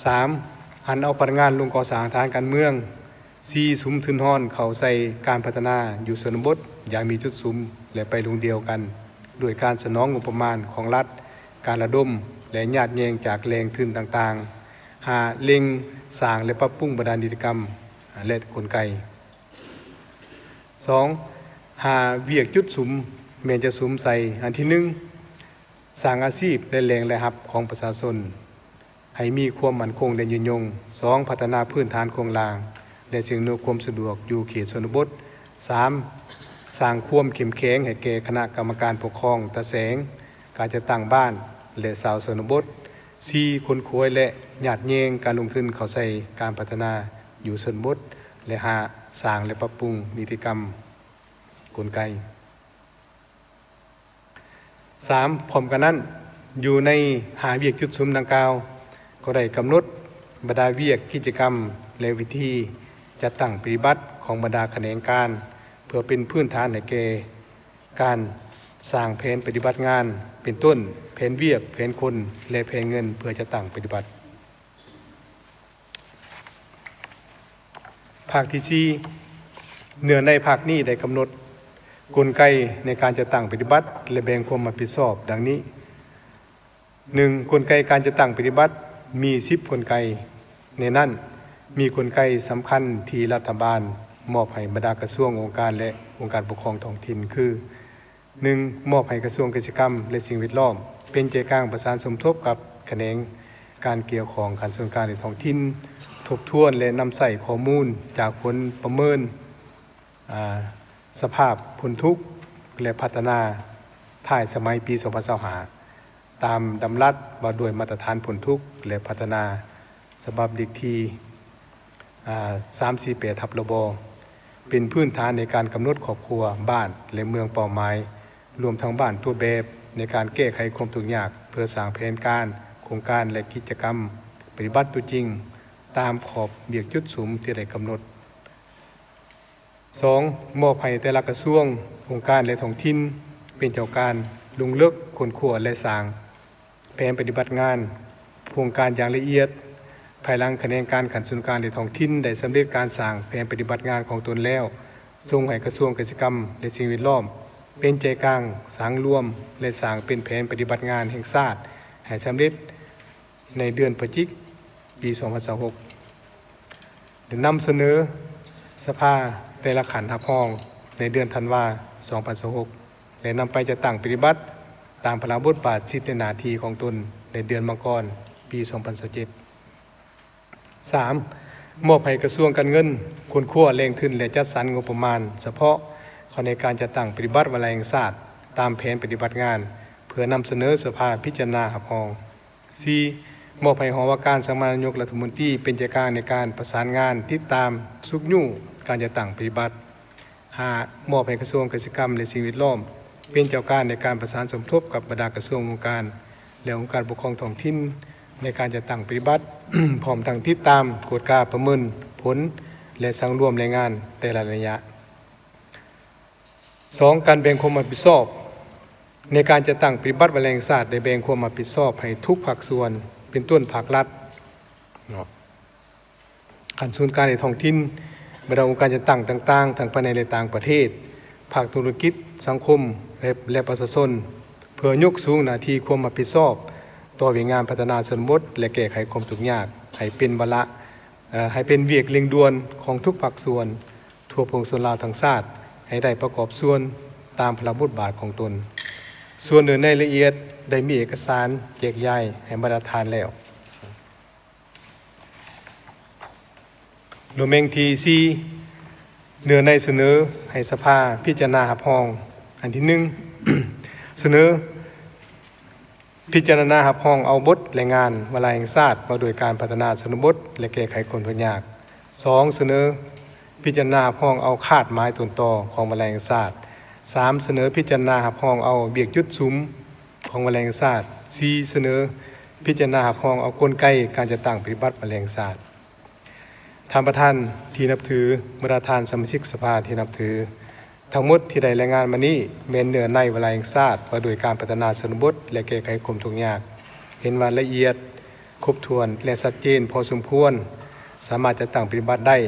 ສາມ, ຫັນເອົາພະລັງງານລົງກໍ່ສ້າງທາງການເມືອງ. ສີ່, ສຸມທຶນຮອນເຂົ້າໃສ່ການພັດທະນາຢູ່ຊົນນະບົດຢ່າງມີຈຸດສຸມ ແລະ ໄປລຸງດຽວກັນ ດ້ວຍການສະໜອງງົບປະມານຂອງລັດ, ການລະດົມ ແລະ ຍາດແຍ່ງຈາກແຫຼ່ງທຶນຕ່າງໆ. ຫ້າ, ເລັ່ງສ້າງ ແລະ ປັບປຸງບັນດານິຕິກຳ ແລະ ກົນໄກ. ສອງ, ຫ້າວຽກຈຸດສຸມແມ່ນຈະສຸມໃສ່ ອັນທີໜຶ່ງ, ສ້າງອາຊີບ ແລະ ແຫຼ່ງລາຍຮັບຂອງປະຊາຊົນໃຫ້ມີຄວາມໝັ້ນຄົງ ແລະ ຍືນຍົງ. ສອງ, ພັດທະນາພື້ນຖານໂຄງລ່າງ ແລະ ສິ່ງອຳນວຍຄວາມສະດວກຢູ່ເຂດຊົນນະບົດ. ສາມ, ສ້າງຄວາມເຂັ້ມແຂງໃຫ້ແກ່ຄະນະກຳມະການປົກຄອງຕາແສງ, ການຈັດຕັ້ງບ້ານ ແລະ ຊາວຊົນນະບົດ. ສີ່, ຂົນຂວາຍ ແລະ ຍາດແຍ່ງການລົງທຶນເຂົ້າໃສ່ການພັດທະນາຢູ່ຊົນນະບົດ. ແລະ ຫ້າ, ສ້າງ ແລະ ປັບປຸງນິຕິກຳ ກົນໄກ. ສາມ, ພ້ອມກັນນັ້ນ, ຢູ່ໃນຫ້າວຽກຈຸດສຸມດັ່ງກ່າວ ກໍໄດ້ກຳນົດບັນດາວຽກ, ກິດຈະກຳ ແລະ ວິທີຈັດຕັ້ງປະຕິບັດຂອງບັນດາຂະແໜງການ ເພື່ອເປັນພື້ນຖານໃຫ້ແກ່ການສ້າງແຜນປະຕິບັດງານ, ເປັນຕົ້ນ ແຜນວຽກ, ແຜນຄົນ ແລະ ແຜນເງິນ ເພື່ອຈັດຕັ້ງປະຕິບັດ. ພາກທີສີ່, ເນື້ອໃນພາກນີ້ໄດ້ກຳນົດກົນໄກໃນການຈັດຕັ້ງປະຕິບັດ ແລະ ແບ່ງຄວາມຮັບຜິດຊອບດັ່ງນີ້. ໜຶ່ງ, ກົນໄກການຈັດຕັ້ງປະຕິບັດມີສິບກົນໄກ. ໃນນັ້ນ, ມີກົນໄກສຳຄັນທີ່ລັດຖະບານມອບໃຫ້ບັນດາກະຊວງ, ອົງການ ແລະ ອົງການປົກຄອງທ້ອງຖິ່ນ ຄື ໜຶ່ງ, ມອບໃຫ້ກະຊວງກະສິກຳ ແລະ ສິ່ງແວດລ້ອມ ເປັນໃຈກາງປະສານສົມທົບກັບຂະແໜງການກ່ຽວຂ້ອງຂັ້ນສ່ວນກາງ ແລະ ທ້ອງຖິ່ນ ທົບທວນ ແລະ ນຳໃຊ້ຂໍ້ມູນຈາກຜົນປະເມີນ, ອາ, ສະພາບຜົນທຸກ ແລະ ພັດທະນາທ້າຍສະໄໝປີສອງພັນຊາວຫ້າ ຕາມດຳລັດວ່າດ້ວຍມາດຕະຖານຜົນທຸກ ແລະ ພັດທະນາ ສະບັບເລກທີ ອາ ສາມສີ່ແປດ ທັບ ລບ ເປັນພື້ນຖານໃນການກຳນົດຄອບຄົວ, ບ້ານ ແລະ ເມືອງເປົ້າໝາຍ, ລວມທັງບ້ານຕົວແບບໃນການແກ້ໄຂຄວາມທຸກຍາກ ເພື່ອສ້າງແຜນການ, ໂຄງການ ແລະ ກິດຈະກຳປະຕິບັດຕົວຈິງ ຕາມຂອບວຽກຈຸດສຸມທີ່ໄດ້ກຳນົດ. ສອງ, ມອບໃຫ້ແຕ່ລະກະຊວງ, ອົງການ ແລະ ທ້ອງຖິ່ນ ເປັນເຈົ້າການລົງເລິກຄົ້ນຄວ້າ ແລະ ສ້າງແຜນປະຕິບັດງານໂຄງການຢ່າງລະອຽດ. ພາຍຫຼັງຂະແໜງການຂັ້ນສູນກາງ ແລະ ທ້ອງຖິ່ນໄດ້ສຳເລັດການສ້າງແຜນປະຕິບັດງານຂອງຕົນແລ້ວ, ສົ່ງໃຫ້ກະຊວງກະສິກຳ ແລະ ສິ່ງແວດລ້ອມເປັນໃຈກາງສ້າງລວມ ແລະ ສ້າງເປັນແຜນປະຕິບັດງານແຫ່ງຊາດໃຫ້ສຳເລັດໃນເດືອນພະຈິກ ປີສອງພັນຊາວຫົກ ແລະ ນຳສະເໜີສະພາແຕ່ລະຂັ້ນຮັບຮອງໃນເດືອນທັນວາ ສອງພັນຊາວຫົກ ແລະ ນຳໄປຈັດຕັ້ງປະຕິບັດຕາມພາລະບົດບາດ, ສິດ ແລະ ໜ້າທີ່ຂອງຕົນໃນເດືອນມັງກອນ ປີສອງພັນຊາວເຈັດ. ສາມ, ມອບໃຫ້ກະຊວງການເງິນຄົ້ນຄວ້າແຫຼ່ງທຶນ ແລະ ຈັດສັນງົບປະມານສະເພາະເຂົ້າໃນການຈັດຕັ້ງປະຕິບັດວາລະແຫ່ງຊາດຕາມແຜນປະຕິບັດງານ ເພື່ອນຳສະເໜີສະພາພິຈາລະນາຮັບຮອງ. ສີ່, ມອບໃຫ້ຫໍວ່າການສຳນັກງານນາຍົກລັດຖະມົນຕີເປັນໃຈກາງໃນການປະສານງານ, ຕິດຕາມ, ຊຸກຍູ້ການຈັດຕັ້ງປະຕິບັດ. ຫ້າ, ມອບໃຫ້ກະຊວງກະສິກຳ ແລະ ສິ່ງແວດລ້ອມເປັນເຈົ້າການໃນການປະສານສົມທົບກັບບັນດາກະຊວງ, ອົງການ ແລະ ອົງການປົກຄອງທ້ອງຖິ່ນໃນການຈັດຕັ້ງປະຕິບັດ, ພ້ອມທັງຕິດຕາມ, ກວດກາ, ປະເມີນຜົນ ແລະ ສັງລວມລາຍງານແຕ່ລະໄລຍະ. ສອງ, ການແບ່ງຄວາມຮັບຜິດຊອບ. ໃນການຈັດຕັ້ງປະຕິບັດວາລະແຫ່ງຊາດ ໄດ້ແບ່ງຄວາມຮັບຜິດຊອບໃຫ້ທຸກພາກສ່ວນ ເປັນຕົ້ນພາກລັດເນາະ, ຂັ້ນສູນກາງ ແລະ ທ້ອງຖິ່ນ, ບັນດາອົງການຈັດຕັ້ງຕ່າງໆ ທັງພາຍໃນ ແລະ ຕ່າງປະເທດ, ພາກທຸລະກິດ, ສັງຄົມ ແລະ ແລະ ປະຊາຊົນ ເພື່ອຍົກສູງໜ້າທີ່ຄວາມຮັບຜິດຊອບຕໍ່ວຽກງານພັດທະນາຊົນນະບົດ ແລະ ແກ້ໄຂຄວາມທຸກຍາກ ໃຫ້ເປັນວາລະ ເອີ ໃຫ້ເປັນວຽກເລັ່ງດ່ວນຂອງທຸກພາກສ່ວນທົ່ວປວງຊົນລາວທັງຊາດ ໃຫ້ໄດ້ປະກອບສ່ວນຕາມພາລະບົດບາດຂອງຕົນ. ສ່ວນເນື້ອໃນລະອຽດໄດ້ມີເອກະສານແຈກຢາຍໃຫ້ບັນດາທ່ານແລ້ວ. ໂດຍແມ່ນທີສີ່ ເນື້ອໃນສະເໜີໃຫ້ສະພາພິຈາລະນາຮັບຮອງ. ອັນທີໜຶ່ງ ສະເໜີ ພິຈາລະນາຮັບຮອງເອົາບົດລາຍງານວາລະແຫ່ງຊາດວ່າດ້ວຍການພັດທະນາຊົນນະບົດ ແລະ ແກ້ໄຂຄວາມທຸກຍາກ. ສອງ ສະເໜີພິຈາລະນາຮັບຮອງເອົາຄາດໝາຍຕົ້ນຕໍຂອງວາລະແຫ່ງຊາດ. ສາມ ສະເໜີພິຈາລະນາຮັບຮອງເອົາວຽກຈຸດສຸມຂອງວາລະແຫ່ງຊາດ. ສີ່ ສະເໜີພິຈາລະນາຮັບຮອງເອົາກົນໄກການຈັດຕັ້ງປະຕິບັດວາລະແຫ່ງຊາດ. ທ່ານປະທານທີ່ນັບຖື, ບັນດາທ່ານສະມາຊິກສະພາທີ່ນັບຖື, ທັງໝົດທີ່ໄດ້ລາຍງານມານີ້ແມ່ນເນື້ອໃນວາລະແຫ່ງຊາດວ່າດ້ວຍການພັດທະນາຊົນນະບົດ ແລະ ແກ້ໄຂຄວາມທຸກຍາກ. ເຫັນວ່າລະອຽດ, ຄົບຖ້ວນ ແລະ ຊັດເຈນພໍສົມຄວນ, ສາມາດຈັດຕັ້ງປະຕິບັດໄດ້.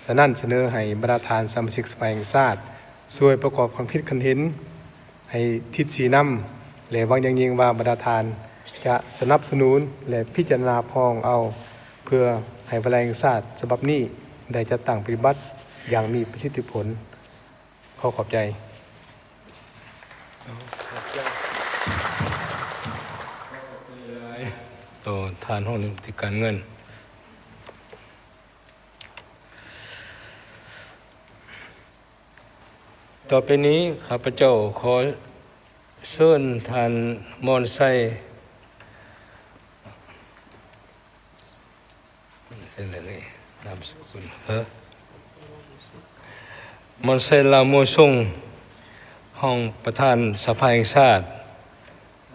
ສະນັ້ນ, ສະເໜີໃຫ້ບັນດາທ່ານສະມາຊິກສະພາແຫ່ງຊາດ ຊ່ວຍປະກອບຄຳຄິດຄຳເຫັນໃຫ້ທິດຊີ້ນຳ ແລະ ຫວັງຢ່າງຍິ່ງວ່າບັນດາທ່ານຈະສະໜັບສະໜູນ ແລະ ພິຈາລະນາຮັບຮອງເອົາ ເພື່ອໃຫ້ວາລະແຫ່ງຊາດສະບັບນີ້ໄດ້ຈັດຕັ້ງປະຕິບັດຢ່າງມີປະສິດທິຜົນ. ຂໍຂອບໃຈ. ຕໍ່ທ່ານຮອງລັດຖະມົນຕີການເງິນ. ຕໍ່ໄປນີ້ ຂ້າພະເຈົ້າຂໍເຊີນທ່ານ ມອນໄຊ ນາມສະກຸນ ເອີ ມອນໄຊ ລາໂມຊົງ ຮອງປະທານສະພາແຫ່ງຊາດ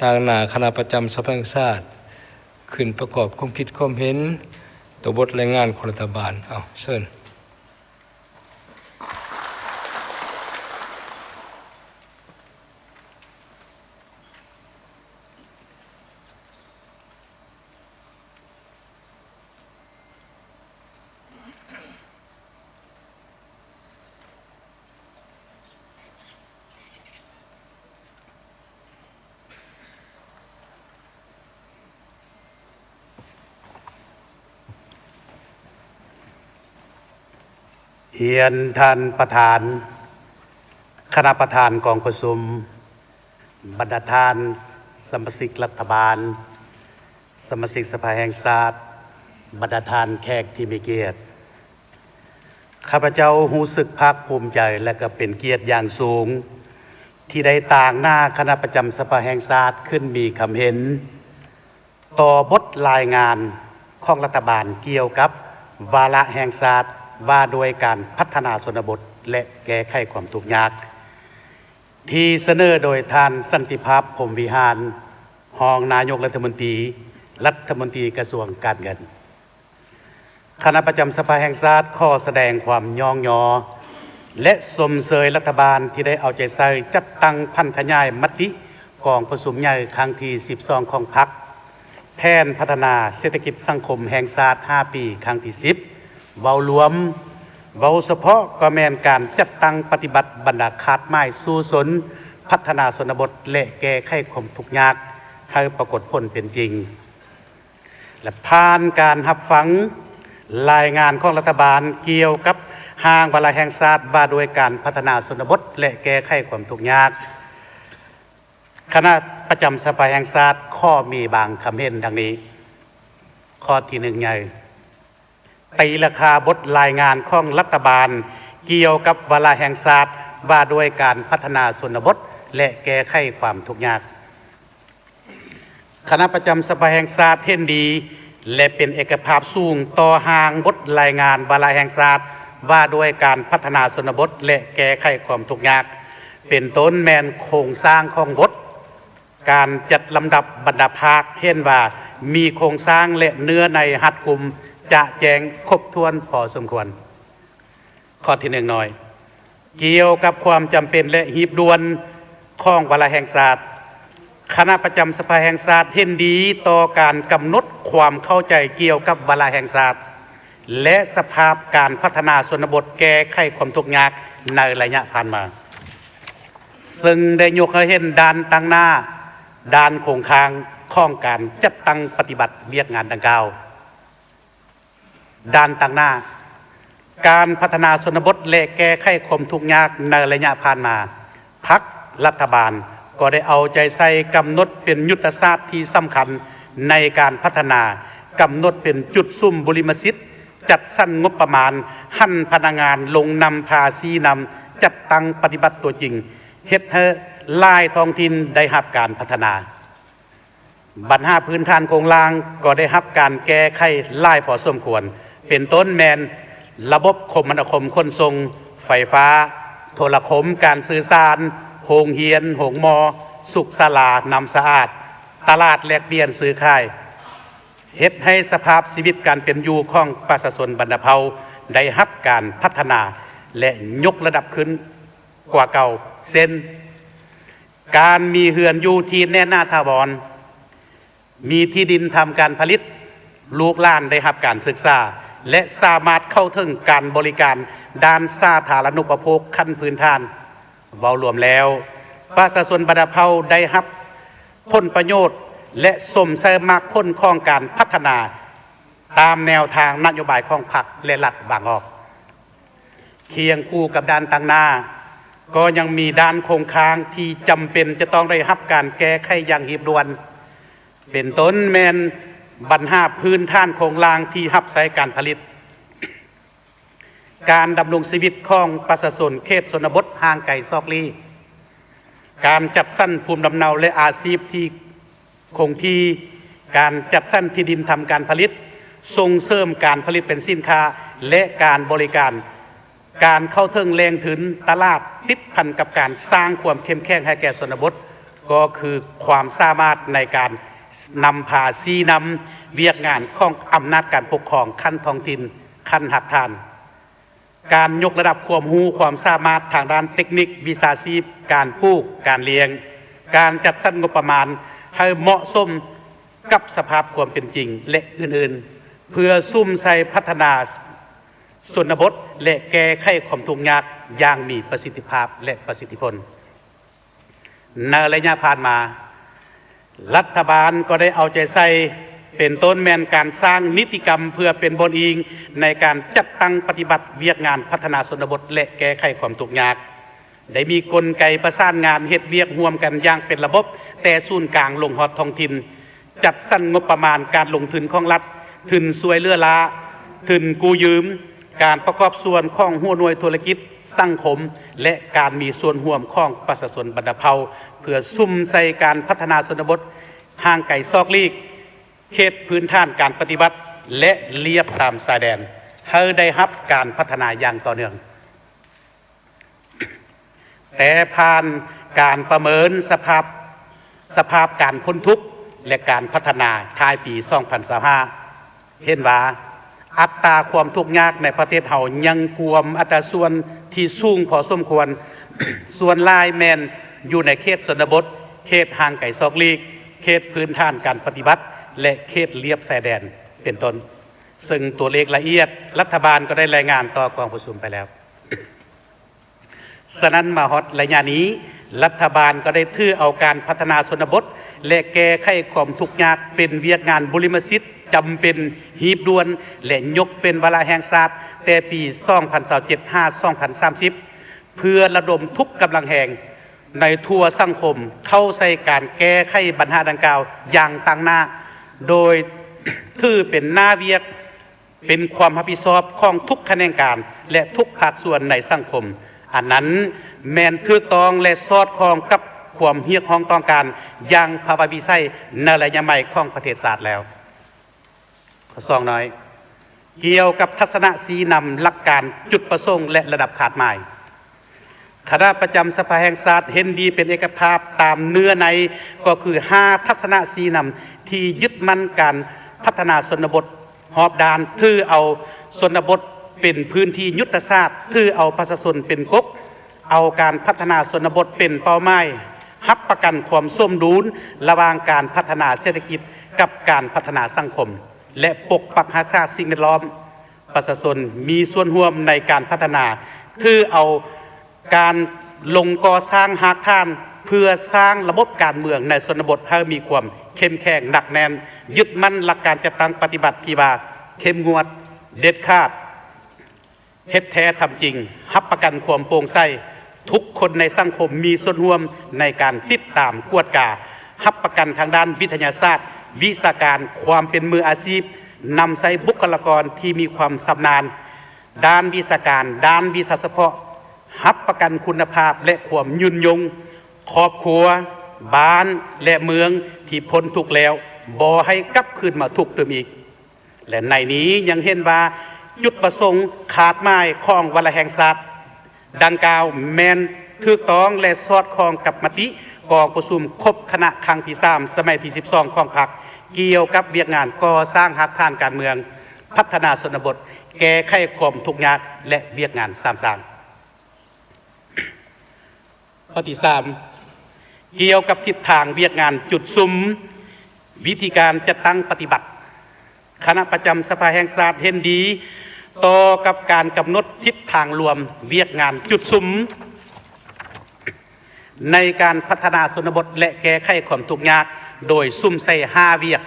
ຕາງໜ້າຄະນະປະຈຳສະພາແຫ່ງຊາດ ຂຶ້ນປະກອບຄວາມຄິດຄວາມເຫັນຕໍ່ບົດລາຍງານຂອງລັດຖະບານ. ເອົາ ເຊີນ. ຮຽນທ່ານປະທານ, ຄະນະປະທານກອງປະຊຸມ, ບັນດາທ່ານສະມາຊິກລັດຖະບານ, ສະມາຊິກສະພາແຫ່ງຊາດ, ບັນດາທ່ານແຂກທີ່ມີກຽດ. ຂ້າພະເຈົ້າຮູ້ສຶກພາກພູມໃຈ ແລະ ກໍເປັນກຽດຢ່າງສູງ ທີ່ໄດ້ຕາງໜ້າຄະນະປະຈຳສະພາແຫ່ງຊາດຂຶ້ນມີຄຳເຫັນຕໍ່ບົດລາຍງານຂອງລັດຖະບານກ່ຽວກັບວາລະແຫ່ງຊາດວ່າດ້ວຍການພັດທະນາຊົນນະບົດ ແລະ ແກ້ໄຂຄວາມທຸກຍາກ ທີ່ສະເໜີໂດຍທ່ານ ສັນຕິພາບ ພົມວິຫານ ຮອງນາຍົກລັດຖະມົນຕີ, ລັດຖະມົນຕີກະຊວງການເງິນ. ຄະນະປະຈຳສະພາແຫ່ງຊາດຂໍສະແດງຄວາມຍ້ອງຍໍ ແລະ ຊົມເຊີຍລັດຖະບານທີ່ໄດ້ເອົາໃຈໃສ່ຈັດຕັ້ງຜັນຂະຫຍາຍມະຕິກອງປະຊຸມໃຫຍ່ຄັ້ງທີສິບສອງຂອງພັກ, ແຜນພັດທະນາເສດຖະກິດສັງຄົມແຫ່ງຊາດຫ້າປີຄັ້ງທີສິບ. ເວົ້າລວມ, ເວົ້າສະເພາະກໍແມ່ນການຈັດຕັ້ງປະຕິບັດບັນດາຄາດໝາຍສູ້ຊົນ, ພັດທະນາຊົນນະບົດ ແລະ ແກ້ໄຂຄວາມທຸກຍາກໃຫ້ປາກົດຜົນເປັນຈິງ. ແລະ ຜ່ານການຮັບຟັງລາຍງານຂອງລັດຖະບານກ່ຽວກັບຮ່າງວາລະແຫ່ງຊາດວ່າດ້ວຍການພັດທະນາຊົນນະບົດ ແລະ ແກ້ໄຂຄວາມທຸກຍາກ, ຄະນະປະຈຳສະພາແຫ່ງຊາດຂໍມີບາງຄຳເຫັນດັ່ງນີ້. ຂໍ້ທີໜຶ່ງໃຫຍ່, ຕີລາຄາບົດລາຍງານຂອງລັດຖະບານກ່ຽວກັບວາລະແຫ່ງຊາດວ່າດ້ວຍການພັດທະນາຊົນນະບົດ ແລະ ແກ້ໄຂຄວາມທຸກຍາກ. ຄະນະປະຈຳສະພາແຫ່ງຊາດເຫັນດີ ແລະ ເປັນເອກະພາບສູງຕໍ່ຮ່າງບົດລາຍງານວາລະແຫ່ງຊາດວ່າດ້ວຍການພັດທະນາຊົນນະບົດ ແລະ ແກ້ໄຂຄວາມທຸກຍາກ, ເປັນຕົ້ນແມ່ນໂຄງສ້າງຂອງບົດ, ການຈັດລຳດັບບັນດາພາກເຫັນວ່າມີໂຄງສ້າງ ແລະ ເນື້ອໃນຮັດກຸມຈະແຈ້ງຄົບຖ້ວນພໍສົມຄວນ. ຂໍ້ທີໜຶ່ງນ້ອຍ, ກ່ຽວກັບຄວາມຈຳເປັນ ແລະ ຮີບດ່ວນຂອງວາລະແຫ່ງຊາດ, ຄະນະປະຈຳສະພາແຫ່ງຊາດເຫັນດີຕໍ່ການກຳນົດຄວາມເຂົ້າໃຈກ່ຽວກັບວາລະແຫ່ງຊາດ ແລະ ສະພາບການພັດທະນາຊົນນະບົດແກ້ໄຂຄວາມທຸກຍາກໃນໄລຍະຜ່ານມາ, ເຊິ່ງໄດ້ຍົກໃຫ້ເຫັນດ້ານຕັ້ງໜ້າ, ດ້ານຄົງຄ້າງຂອງການຈັດຕັ້ງປະຕິບັດວຽກງານດັ່ງກ່າວ. ດ້ານຕັ້ງໜ້າ, ການພັດທະນາຊົນນະບົດ ແລະ ແກ້ໄຂຄວາມທຸກຍາກໃນໄລຍະຜ່ານມາ, ພັກລັດຖະບານກໍໄດ້ເອົາໃຈໃສ່ກຳນົດເປັນຍຸດທະສາດທີ່ສຳຄັນໃນການພັດທະນາ, ກຳນົດເປັນຈຸດສຸມບຸລິມະສິດ, ຈັດສັນງົບປະມານ, ຫັນພະນັກງານລົງນຳພາຊີ້ນຳ, ຈັດຕັ້ງປະຕິບັດຕົວຈິງ, ເຮັດໃຫ້ຫຼາຍທ້ອງຖິ່ນໄດ້ຮັບການພັດທະນາ. ບັນຫາພື້ນຖານໂຄງລ່າງກໍໄດ້ຮັບການແກ້ໄຂຫຼາຍພໍສົມຄວນ, ເປັນຕົ້ນແມ່ນລະບົບຄົມມະນາຄົມຂົນສົ່ງ, ໄຟຟ້າ, ໂທລະຄົມ, ການສື່ສານ, ໂຮງຮຽນ, ໂຮງໝໍ, ສຸກສາລາ, ນ້ຳສະອາດ, ຕະຫຼາດແລກປ່ຽນຊື້ຂາຍ, ເຮັດໃຫ້ສະພາບຊີວິດການເປັນຢູ່ຂອງປະຊາຊົນບັນດາເຜົ່າໄດ້ຮັບການພັດທະນາ ແລະ ຍົກລະດັບຂຶ້ນກວ່າເກົ່າ, ເຊັ່ນ, ການມີເຮືອນຢູ່ທີ່ແໜ້ນໜາຖາວອນ, ມີທີ່ດິນທຳການຜະລິດ, ລູກຫຼານໄດ້ຮັບການສຶກສາ ແລະ ສາມາດເຂົ້າເຖິງການບໍລິການດ້ານສາທາລະນຸປະໂພກຂັ້ນພື້ນຖານ. ເວົ້າລວມແລ້ວ, ປະຊາຊົນບັນດາເຜົ່າໄດ້ຮັບຜົນປະໂຫຍດ ແລະ ຊົມໃຊ້ໝາກຜົນຂອງການພັດທະນາຕາມແນວທາງນະໂຍບາຍຂອງພັກ ແລະ ລັດວາງອອກ. ຄຽງຄູ່ກັບດ້ານຕັ້ງໜ້າ, ກໍຍັງມີດ້ານຄົງຄ້າງທີ່ຈຳເປັນຈະຕ້ອງໄດ້ຮັບການແກ້ໄຂຢ່າງຮີບດ່ວນ, ເປັນຕົ້ນແມ່ນບັນຫາພື້ນຖານໂຄງລ່າງທີ່ຮັບໃຊ້ການຜະລິດ, ການດຳລົງຊີວິດຂອງປະຊາຊົນເຂດຊົນນະບົດຫ່າງໄກຊອກຫຼີກ, ການຈັດສັນພູມລຳເນົາ ແລະ ອາຊີບທີ່ຄົງທີ່, ການຈັດສັນທີ່ດິນທຳການຜະລິດ, ສົ່ງເສີມການຜະລິດເປັນສິນຄ້າ ແລະ ການບໍລິການ, ການເຂົ້າເຖິງແຫຼ່ງທຶນ, ຕະຫຼາດ, ຕິດພັນກັບການສ້າງຄວາມເຂັ້ມແຂງໃຫ້ແກ່ຊົນນະບົດ, ກໍຄືຄວາມສາມາດໃນການນຳພາຊີ້ນຳວຽກງານຂອງອຳນາດການປົກຄອງຂັ້ນທ້ອງຖິ່ນ, ຂັ້ນຮາກຖານ. ການຍົກລະດັບຄວາມຮູ້ຄວາມສາມາດທາງດ້ານເຕັກນິກ, ວິຊາຊີບ, ການປູກ, ການລ້ຽງ, ການຈັດສັນງົບປະມານໃຫ້ເໝາະສົມກັບສະພາບຄວາມເປັນຈິງ ແລະ ອື່ນໆ, ເພື່ອສຸມໃສ່ພັດທະນາຊົນນະບົດ ແລະ ແກ້ໄຂຄວາມທຸກຍາກຢ່າງມີປະສິດທິພາບ ແລະ ປະສິດທິຜົນ. ໃນໄລຍະຜ່ານມາ, ລັດຖະບານກໍໄດ້ເອົາໃຈໃສ່, ເປັນຕົ້ນແມ່ນການສ້າງນິຕິກຳເພື່ອເປັນບ່ອນອີງໃນການຈັດຕັ້ງປະຕິບັດວຽກງານພັດທະນາຊົນນະບົດ ແລະ ແກ້ໄຂຄວາມທຸກຍາກ, ໄດ້ມີກົນໄກປະສານງານເຮັດວຽກຮ່ວມກັນຢ່າງເປັນລະບົບແຕ່ສູນກາງລົງຮອດທ້ອງຖິ່ນ, ຈັດສັນງົບປະມານການລົງທຶນຂອງລັດ, ທຶນຊ່ວຍເຫຼືອລ້າ, ທຶນກູ້ຢືມ, ການປະກອບສ່ວນຂອງຫົວໜ່ວຍທຸລະກິດ, ສັງຄົມ ແລະ ການມີສ່ວນຮ່ວມຂອງປະຊາຊົນບັນດາເຜົ່າ ເພື່ອສຸມໃສ່ການພັດທະນາຊົນນະບົດຫ່າງໄກຊອກຫຼີກ, ເຂດພື້ນຖານການປະຕິບັດ ແລະ ລຽບຕາມຊາຍແດນ ໃຫ້ໄດ້ຮັບການພັດທະນາຢ່າງຕໍ່ເນື່ອງ. ແຕ່ຜ່ານການປະເມີນສະພາບ, ສະພາບການພົ້ນທຸກ ແລະ ການພັດທະນາທ້າຍປີສອງພັນຊາວຫ້າ ເຫັນວ່າ ອັດຕາຄວາມທຸກຍາກໃນປະເທດເຮົາຍັງກວມອັດຕາສ່ວນທີ່ສູງພໍສົມຄວນ, ສ່ວນຫຼາຍແມ່ນຢູ່ໃນເຂດຊົນນະບົດ, ເຂດຫ່າງໄກສອກຫຼີກ, ເຂດພື້ນຖານການປະຕິບັດ ແລະ ເຂດລຽບຊາຍແດນ ເປັນຕົ້ນ, ເຊິ່ງຕົວເລກລະອຽດລັດຖະບານກໍໄດ້ລາຍງານຕໍ່ກອງປະຊຸມໄປແລ້ວ. ສະນັ້ນ ມາຮອດໄລຍະນີ້, ລັດຖະບານກໍໄດ້ຖືເອົາການພັດທະນາຊົນນະບົດ ແລະ ແກ້ໄຂຄວາມທຸກຍາກເປັນວຽກງານບຸລິມະສິດຈຳເປັນ, ຮີບດ່ວນ ແລະ ຍົກເປັນວາລະແຫ່ງຊາດແຕ່ປີສອງພັນຊາວເຈັດ ຫາ ສອງພັນສາມສິບ ເພື່ອລະດົມທຸກກຳລັງແຮງໃນທົ່ວສັງຄົມເຂົ້າໃສ່ການແກ້ໄຂບັນຫາດັ່ງກ່າວຢ່າງຕັ້ງໜ້າ, ໂດຍຖືເປັນໜ້າວຽກ ເປັນຄວາມຮັບຜິດຊອບຂອງທຸກຂະແໜງການ ແລະ ທຸກພາກສ່ວນໃນສັງຄົມ. ອັນນັ້ນແມ່ນຖືກຕ້ອງ ແລະ ສອດຄ່ອງກັບຄວາມຮຽກຮ້ອງຕ້ອງການຢ່າງພາວະວິໄສໃນໄລຍະໃໝ່ຂອງປະເທດຊາດແລ້ວ. ຂໍ້ສອງນ້ອຍ, ກ່ຽວກັບທັດສະນະຊີ້ນຳ, ຫຼັກການ, ຈຸດປະສົງ ແລະ ລະດັບຄາດໝາຍ. ຄະນະປະຈຳສະພາແຫ່ງຊາດເຫັນດີເປັນເອກະພາບຕາມເນື້ອໃນ ກໍຄືຫ້າທັດສະນະຊີ້ນຳທີ່ຍຶດໝັ້ນການພັດທະນາຊົນນະບົດຮອບດ້ານ, ຖືເອົາຊົນນະບົດເປັນພື້ນທີ່ຍຸດທະສາດ, ຖືເອົາປະຊາຊົນເປັນກົກ, ເອົາການພັດທະນາຊົນນະບົດເປັນເປົ້າໝາຍ, ຮັບປະກັນຄວາມສົມດຸນລະຫວ່າງການພັດທະນາເສດຖະກິດກັບການພັດທະນາສັງຄົມ ແລະ ປົກປັກຮັກສາສິ່ງແວດລ້ອມ. ປະຊາຊົນມີສ່ວນຮ່ວມໃນການພັດທະນາ, ຖືເອົາການລົງກໍ່ສ້າງຮາກຖານເພື່ອສ້າງລະບົບການເມືອງໃນຊົນນະບົດໃຫ້ມີຄວາມເຂັ້ມແຂງໜັກແໜ້ນ, ຍຶດໝັ້ນຫຼັກການຈັດຕັ້ງປະຕິບັດທີ່ວ່າເຂັ້ມງວດ, ເດັດຂາດ, ເຮັດແທ້ທຳຈິງ, ຮັບປະກັນຄວາມໂປ່ງໃສ, ທຸກຄົນໃນສັງຄົມມີສ່ວນຮ່ວມໃນການຕິດຕາມກວດກາ, ຮັບປະກັນທາງດ້ານວິທະຍາສາດ, ວິຊາການ, ຄວາມເປັນມືອາຊີບ, ນຳໃຊ້ບຸກຄະລາກອນທີ່ມີຄວາມຊຳນານດ້ານວິຊາການ, ດ້ານວິຊາສະເພາະ, ຮັບປະກັນຄຸນນະພາບ ແລະ ຄວາມຍືນຍົງ, ຄອບຄົວ, ບ້ານ ແລະ ເມືອງທີ່ພົ້ນທຸກແລ້ວ ບໍ່ໃຫ້ກັບຄືນມາທຸກຕື່ມອີກ. ແລະ ໃນນີ້ຍັງເຫັນວ່າຈຸດປະສົງຄາດໝາຍຂອງວາລະແຫ່ງຊາດ ດັ່ງກ່າວແມ່ນຖືກຕ້ອງ ແລະ ສອດຄ່ອງກັບມະຕິກອງປະຊຸມຄົບຄະນະຄັ້ງທີສາມ ສະໄໝທີສິບສອງຂອງພັກ ກ່ຽວກັບວຽກງານກໍ່ສ້າງຮາກຖານການເມືອງ, ພັດທະນາຊົນນະບົດ, ແກ້ໄຂຄວາມທຸກຍາກ ແລະ ວຽກງານສາມສ້າງ. ຂໍ້ທີສາມ ກ່ຽວກັບທິດທາງວຽກງານຈຸດສຸມ, ວິທີການຈັດຕັ້ງປະຕິບັດ. ຄະນະປະຈຳສະພາແຫ່ງຊາດເຫັນດີຕໍ່ກັບການກຳນົດທິດທາງລວມວຽກງານຈຸດສຸມໃນການພັດທະນາຊົນນະບົດ ແລະ ແກ້ໄຂຄວາມທຸກຍາກ ໂດຍສຸມໃສ່ຫ້າວຽກ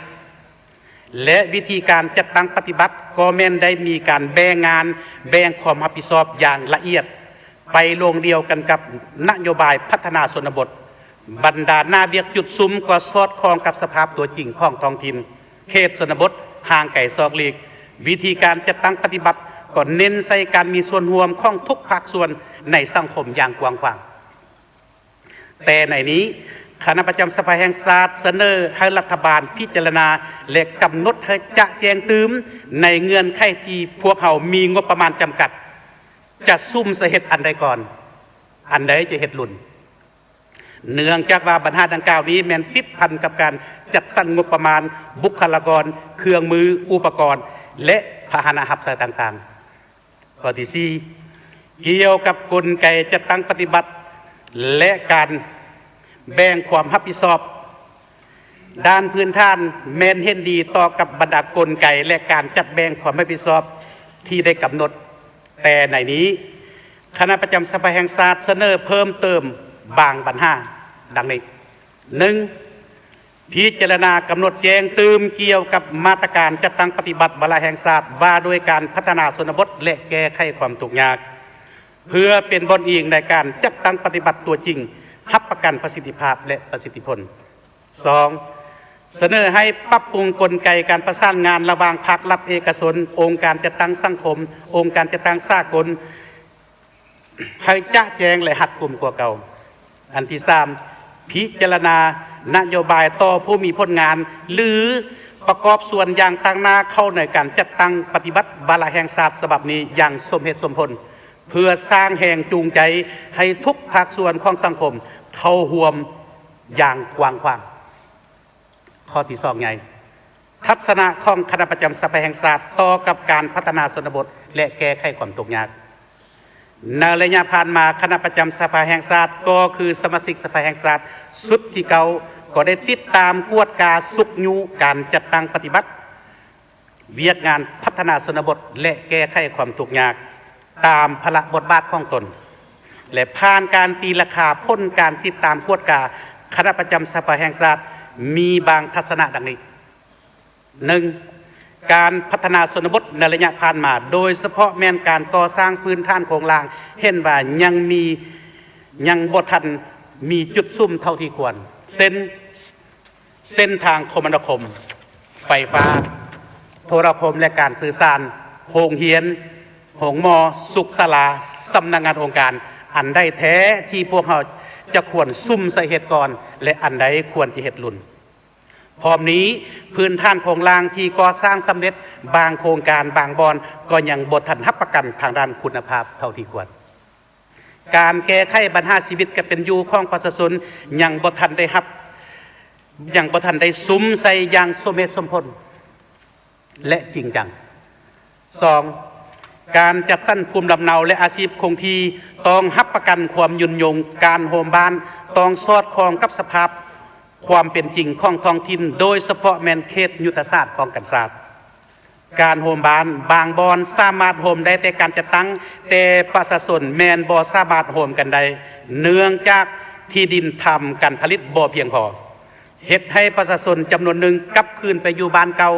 ແລະ ວິທີການຈັດຕັ້ງປະຕິບັດກໍແມ່ນໄດ້ມີການແບ່ງງານ, ແບ່ງຄວາມຮັບຜິດຊອບຢ່າງລະອຽດ ໄປໂລງດຽວກັນກັບນະໂຍບາຍພັດທະນາຊົນນະບົດ. ບັນດາໜ້າວຽກຈຸດສຸມກໍສອດຄ່ອງກັບສະພາບຕົວຈິງຂອງທ້ອງຖິ່ນ, ເຂດຊົນນະບົດ, ຫ່າງໄກສອກຫຼີກ. ວິທີການຈັດຕັ້ງປະຕິບັດກໍເນັ້ນໃສ່ການມີສ່ວນຮ່ວມຂອງທຸກພາກສ່ວນໃນສັງຄົມຢ່າງກວ້າງຂວາງ. ແຕ່ໃນນີ້, ຄະນະປະຈຳສະພາແຫ່ງຊາດສະເໜີໃຫ້ລັດຖະບານພິຈາລະນາ ແລະ ກຳນົດໃຫ້ຈະແຈ້ງຕື່ມໃນເງື່ອນໄຂທີ່ພວກເຮົາມີງົບປະມານຈຳກັດ, ຈະສຸມໃສ່ເຮັດອັນໃດກ່ອນ, ອັນໃດຈະເຮັດລຸນ. ເນື່ອງຈາກວ່າບັນຫາດັ່ງກ່າວນີ້ແມ່ນຕິດພັນກັບການຈັດສັນງົບປະມານ, ບຸກຄະລາກອນ, ເຄື່ອງມື, ອຸປະກອນ ແລະ ພາຫະນະຮັບໃຊ້ຕ່າງໆ. ຂໍ້ທີສີ່ ກ່ຽວກັບກົນໄກຈັດຕັ້ງປະຕິບັດ ແລະ ການແບ່ງຄວາມຮັບຜິດຊອບ. ດ້ານພື້ນຖານແມ່ນເຫັນດີຕໍ່ກັບບັນດາກົນໄກ ແລະ ການຈັດແບ່ງຄວາມຮັບຜິດຊອບທີ່ໄດ້ກຳນົດ, ແຕ່ໃນນີ້ ຄະນະປະຈຳສະພາແຫ່ງຊາດສະເໜີເພີ່ມເຕີມບາງບັນຫາ ດັ່ງນີ້. ໜຶ່ງ ພິຈາລະນາກຳນົດແຈ້ງຕື່ມກ່ຽວກັບມາດຕະການຈັດຕັ້ງປະຕິບັດວາລະແຫ່ງຊາດວ່າດ້ວຍການພັດທະນາຊົນນະບົດ ແລະ ແກ້ໄຂຄວາມທຸກຍາກ ເພື່ອເປັນບ່ອນອີງໃນການຈັດຕັ້ງປະຕິບັດຕົວຈິງ, ຮັບປະກັນປະສິດທິພາບ ແລະ ປະສິດທິຜົນ. ສອງ ສະເໜີໃຫ້ປັບປຸງກົນໄກການປະສານງານລະຫວ່າງພາກລັດເອກະຊົນ, ອົງການຈັດຕັ້ງສັງຄົມ, ອົງການຈັດຕັ້ງສາກົນ ໃຫ້ຈະແຈ້ງ ແລະ ຮັດກຸມກວ່າເກົ່າ. ອັນທີສາມ ພິຈາລະນານະໂຍບາຍຕໍ່ຜູ້ມີຜົນງານ ຫຼື ປະກອບສ່ວນຢ່າງຕັ້ງໜ້າເຂົ້າໃນການຈັດຕັ້ງປະຕິບັດວາລະແຫ່ງຊາດສະບັບນີ້ຢ່າງສົມເຫດສົມຜົນ, ເພື່ອສ້າງແຮງຈູງໃຈໃຫ້ທຸກພາກສ່ວນຂອງສັງຄົມເຂົ້າຮ່ວມຢ່າງກວ້າງຂວາງ. ຂໍ້ທີສອງໃຫຍ່ ທັດສະນະຂອງຄະນະປະຈຳສະພາແຫ່ງຊາດຕໍ່ກັບການພັດທະນາຊົນນະບົດ ແລະ ແກ້ໄຂຄວາມທຸກຍາກ. ໃນໄລຍະຜ່ານມາ, ຄະນະປະຈຳສະພາແຫ່ງຊາດ ກໍຄືສະມາຊິກສະພາແຫ່ງຊາດຊຸດທີເກົ້າ ກໍໄດ້ຕິດຕາມກວດກາຊຸກຍູ້ການຈັດຕັ້ງປະຕິບັດວຽກງານພັດທະນາຊົນນະບົດ ແລະ ແກ້ໄຂຄວາມທຸກຍາກຕາມພາລະບົດບາດຂອງຕົນ ແລະ ຜ່ານການຕີລາຄາຜົນການຕິດຕາມກວດກາ, ຄະນະປະຈຳສະພາແຫ່ງຊາດມີບາງທັດສະນະດັ່ງນີ້. ໜຶ່ງ, ການພັດທະນາຊົນນະບົດໃນໄລຍະຜ່ານມາ, ໂດຍສະເພາະແມ່ນການກໍ່ສ້າງພື້ນຖານໂຄງລ່າງ, ເຫັນວ່າຍັງມີ, ຍັງບໍ່ທັນມີຈຸດສຸມເທົ່າທີ່ຄວນ, ເຊັ່ນ ເສັ້ນທາງຄົມມະນາຄົມ, ໄຟຟ້າ, ໂທລະຄົມ ແລະ ການສື່ສານ, ໂຮງຮຽນ, ໂຮງໝໍ, ສຸກສາລາ, ສຳນັກງານອົງການ, ອັນໃດແທ້ທີ່ພວກເຮົາຈະຄວນສຸມໃສ່ເຮັດກ່ອນ ແລະ ອັນໃດຄວນຈະເຮັດລຸນ. ພ້ອມນີ້, ພື້ນຖານໂຄງລ່າງທີ່ກໍ່ສ້າງສຳເລັດບາງໂຄງການບາງບ່ອນກໍຍັງບໍ່ທັນຮັບປະກັນທາງດ້ານຄຸນນະພາບເທົ່າທີ່ຄວນ. ການແກ້ໄຂບັນຫາຊີວິດການເປັນຢູ່ຂອງປະຊາຊົນຍັງບໍ່ທັນໄດ້ຮັບ, ຍັງບໍ່ທັນໄດ້ສຸມໃສ່ຢ່າງສົມເຫດສົມຜົນ ແລະ ຈິງຈັງ. ສອງ, ການຈັດສັນພູມລຳເນົາ ແລະ ອາຊີບຄົງທີ່ຕ້ອງຮັບປະກັນຄວາມຍືນຍົງ, ການໂຮມບ້ານຕ້ອງສອດຄ່ອງກັບສະພາບຄວາມເປັນຈິງຂອງທ້ອງຖິ່ນ, ໂດຍສະເພາະແມ່ນເຂດຍຸດທະສາດປ້ອງກັນຊາດ. ການໂຮມບ້ານບາງບ່ອນສາມາດໂຮມໄດ້ແຕ່ການຈັດຕັ້ງ, ແຕ່ປະຊາຊົນແມ່ນບໍ່ສາມາດໂຮມກັນໄດ້, ເນື່ອງຈາກທີ່ດິນທຳການຜະລິດບໍ່ພຽງພໍ. ເຮັດໃຫ້ປະຊາຊົນຈຳນວນໜຶ່ງກັບຄືນໄປຢູ່ບ້ານເກົ່າ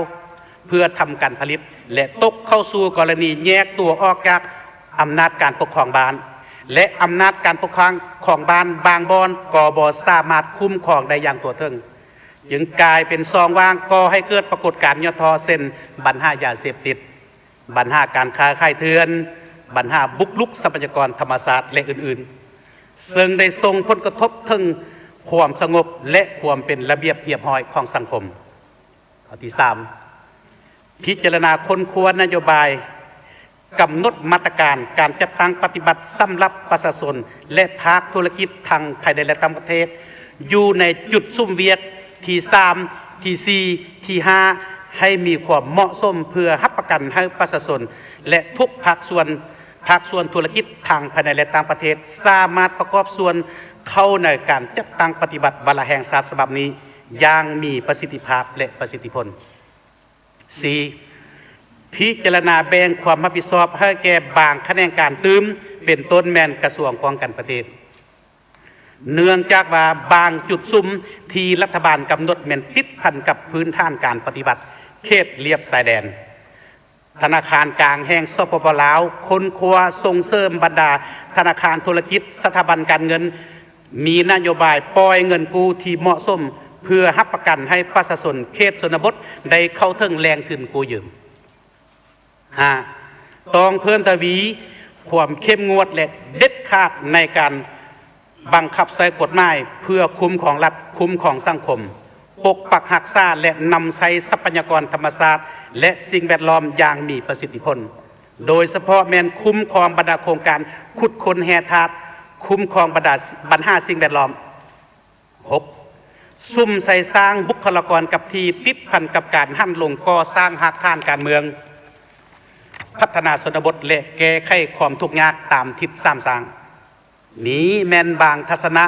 ເພື່ອທຳການຜະລິດ ແລະ ຕົກເຂົ້າສູ່ກໍລະນີແຍກຕົວອອກຈາກອຳນາດການປົກຄອງບ້ານ ແລະ ອຳນາດການປົກຄອງຂອງບ້ານບາງບ່ອນກໍບໍ່ສາມາດຄຸ້ມຄອງໄດ້ຢ່າງທົ່ວເຖິງ, ຈຶ່ງກາຍເປັນຊ່ອງວ່າງ, ກໍ່ໃຫ້ເກີດປາກົດການຫຍໍ້ທໍ້ ເຊັ່ນ ບັນຫາຢາເສບຕິດ, ບັນຫາການຄ້າຂາຍເຖື່ອນ, ບັນຫາບຸກລຸກຊັບພະຍາກອນທຳມະຊາດ ແລະ ອື່ນໆ, ເຊິ່ງໄດ້ສົ່ງຜົນກະທົບເຖິງຄວາມສະຫງົບ ແລະ ຄວາມເປັນລະບຽບຮຽບຮ້ອຍຂອງສັງຄົມ. ຂໍ້ທີສາມ, ພິຈາລະນາຄົ້ນຄວ້ານະໂຍບາຍ, ກຳນົດມາດຕະການການຈັດຕັ້ງປະຕິບັດສຳລັບປະຊາຊົນ ແລະ ພາກທຸລະກິດທັງພາຍໃນ ແລະ ຕ່າງປະເທດ ຢູ່ໃນຈຸດສຸມວຽກທີສາມ, ທີສີ່, ທີຫ້າ ໃຫ້ມີຄວາມເໝາະສົມ ເພື່ອຮັບປະກັນໃຫ້ປະຊາຊົນ ແລະ ທຸກພາກສ່ວນ, ພາກສ່ວນທຸລະກິດທັງພາຍໃນ ແລະ ຕ່າງປະເທດ ສາມາດປະກອບສ່ວນເຂົ້າໃນການຈັດຕັ້ງປະຕິບັດວາລະແຫ່ງຊາດສະບັບນີ້ຢ່າງມີປະສິດທິພາບ ແລະ ປະສິດທິຜົນ. ສີ່, ພິຈາລະນາແບ່ງຄວາມຮັບຜິດຊອບໃຫ້ແກ່ບາງຂະແໜງການຕື່ມ, ເປັນຕົ້ນແມ່ນກະຊວງປ້ອງກັນປະເທດ. ເນື່ອງຈາກວ່າບາງຈຸດສຸມທີ່ລັດຖະບານກຳນົດແມ່ນຕິດພັນກັບພື້ນຖານການປະຕິບັດເຂດລຽບຊາຍແດນ. ທະນາຄານກາງແຫ່ງ ສປປ ລາວ ຄົ້ນຄວ້າສົ່ງເສີມບັນດາທະນາຄານທຸລະກິດ, ສະຖາບັນການເງິນ ມີນະໂຍບາຍປ່ອຍເງິນກູ້ທີ່ເໝາະສົມ ເພື່ອຮັບປະກັນໃຫ້ປະຊາຊົນເຂດຊົນນະບົດໄດ້ເຂົ້າເຖິງແຫຼ່ງທຶນກູ້ຢືມ. ຫ້າ, ຕ້ອງເພີ່ມທະວີຄວາມເຂັ້ມງວດ ແລະ ເດັດຂາດໃນການບັງຄັບໃຊ້ກົດໝາຍເພື່ອຄຸ້ມຄອງລັດ, ຄຸ້ມຄອງສັງຄົມ, ປົກປັກຮັກສາ ແລະ ນຳໃຊ້ຊັບພະຍາກອນທຳມະຊາດ ແລະ ສິ່ງແວດລ້ອມຢ່າງມີປະສິດທິຜົນ, ໂດຍສະເພາະແມ່ນຄຸ້ມຄອງບັນດາໂຄງການຂຸດຄົ້ນແຮ່ທາດ, ຄຸ້ມຄອງບັນດາ ບັນຫາສິ່ງແວດລ້ອມ. ຫົກ, ສຸມໃສ່ສ້າງບຸກຄະລາກອນກັບທີ່, ຕິດພັນກັບການຫັນລົງກໍ່ສ້າງຮາກຖານການເມືອງ, ພັດທະນາຊົນນະບົດ ແລະ ແກ້ໄຂຄວາມທຸກຍາກຕາມທິດສາມສ້າງ. ນີ້ແມ່ນບາງທັດສະນະ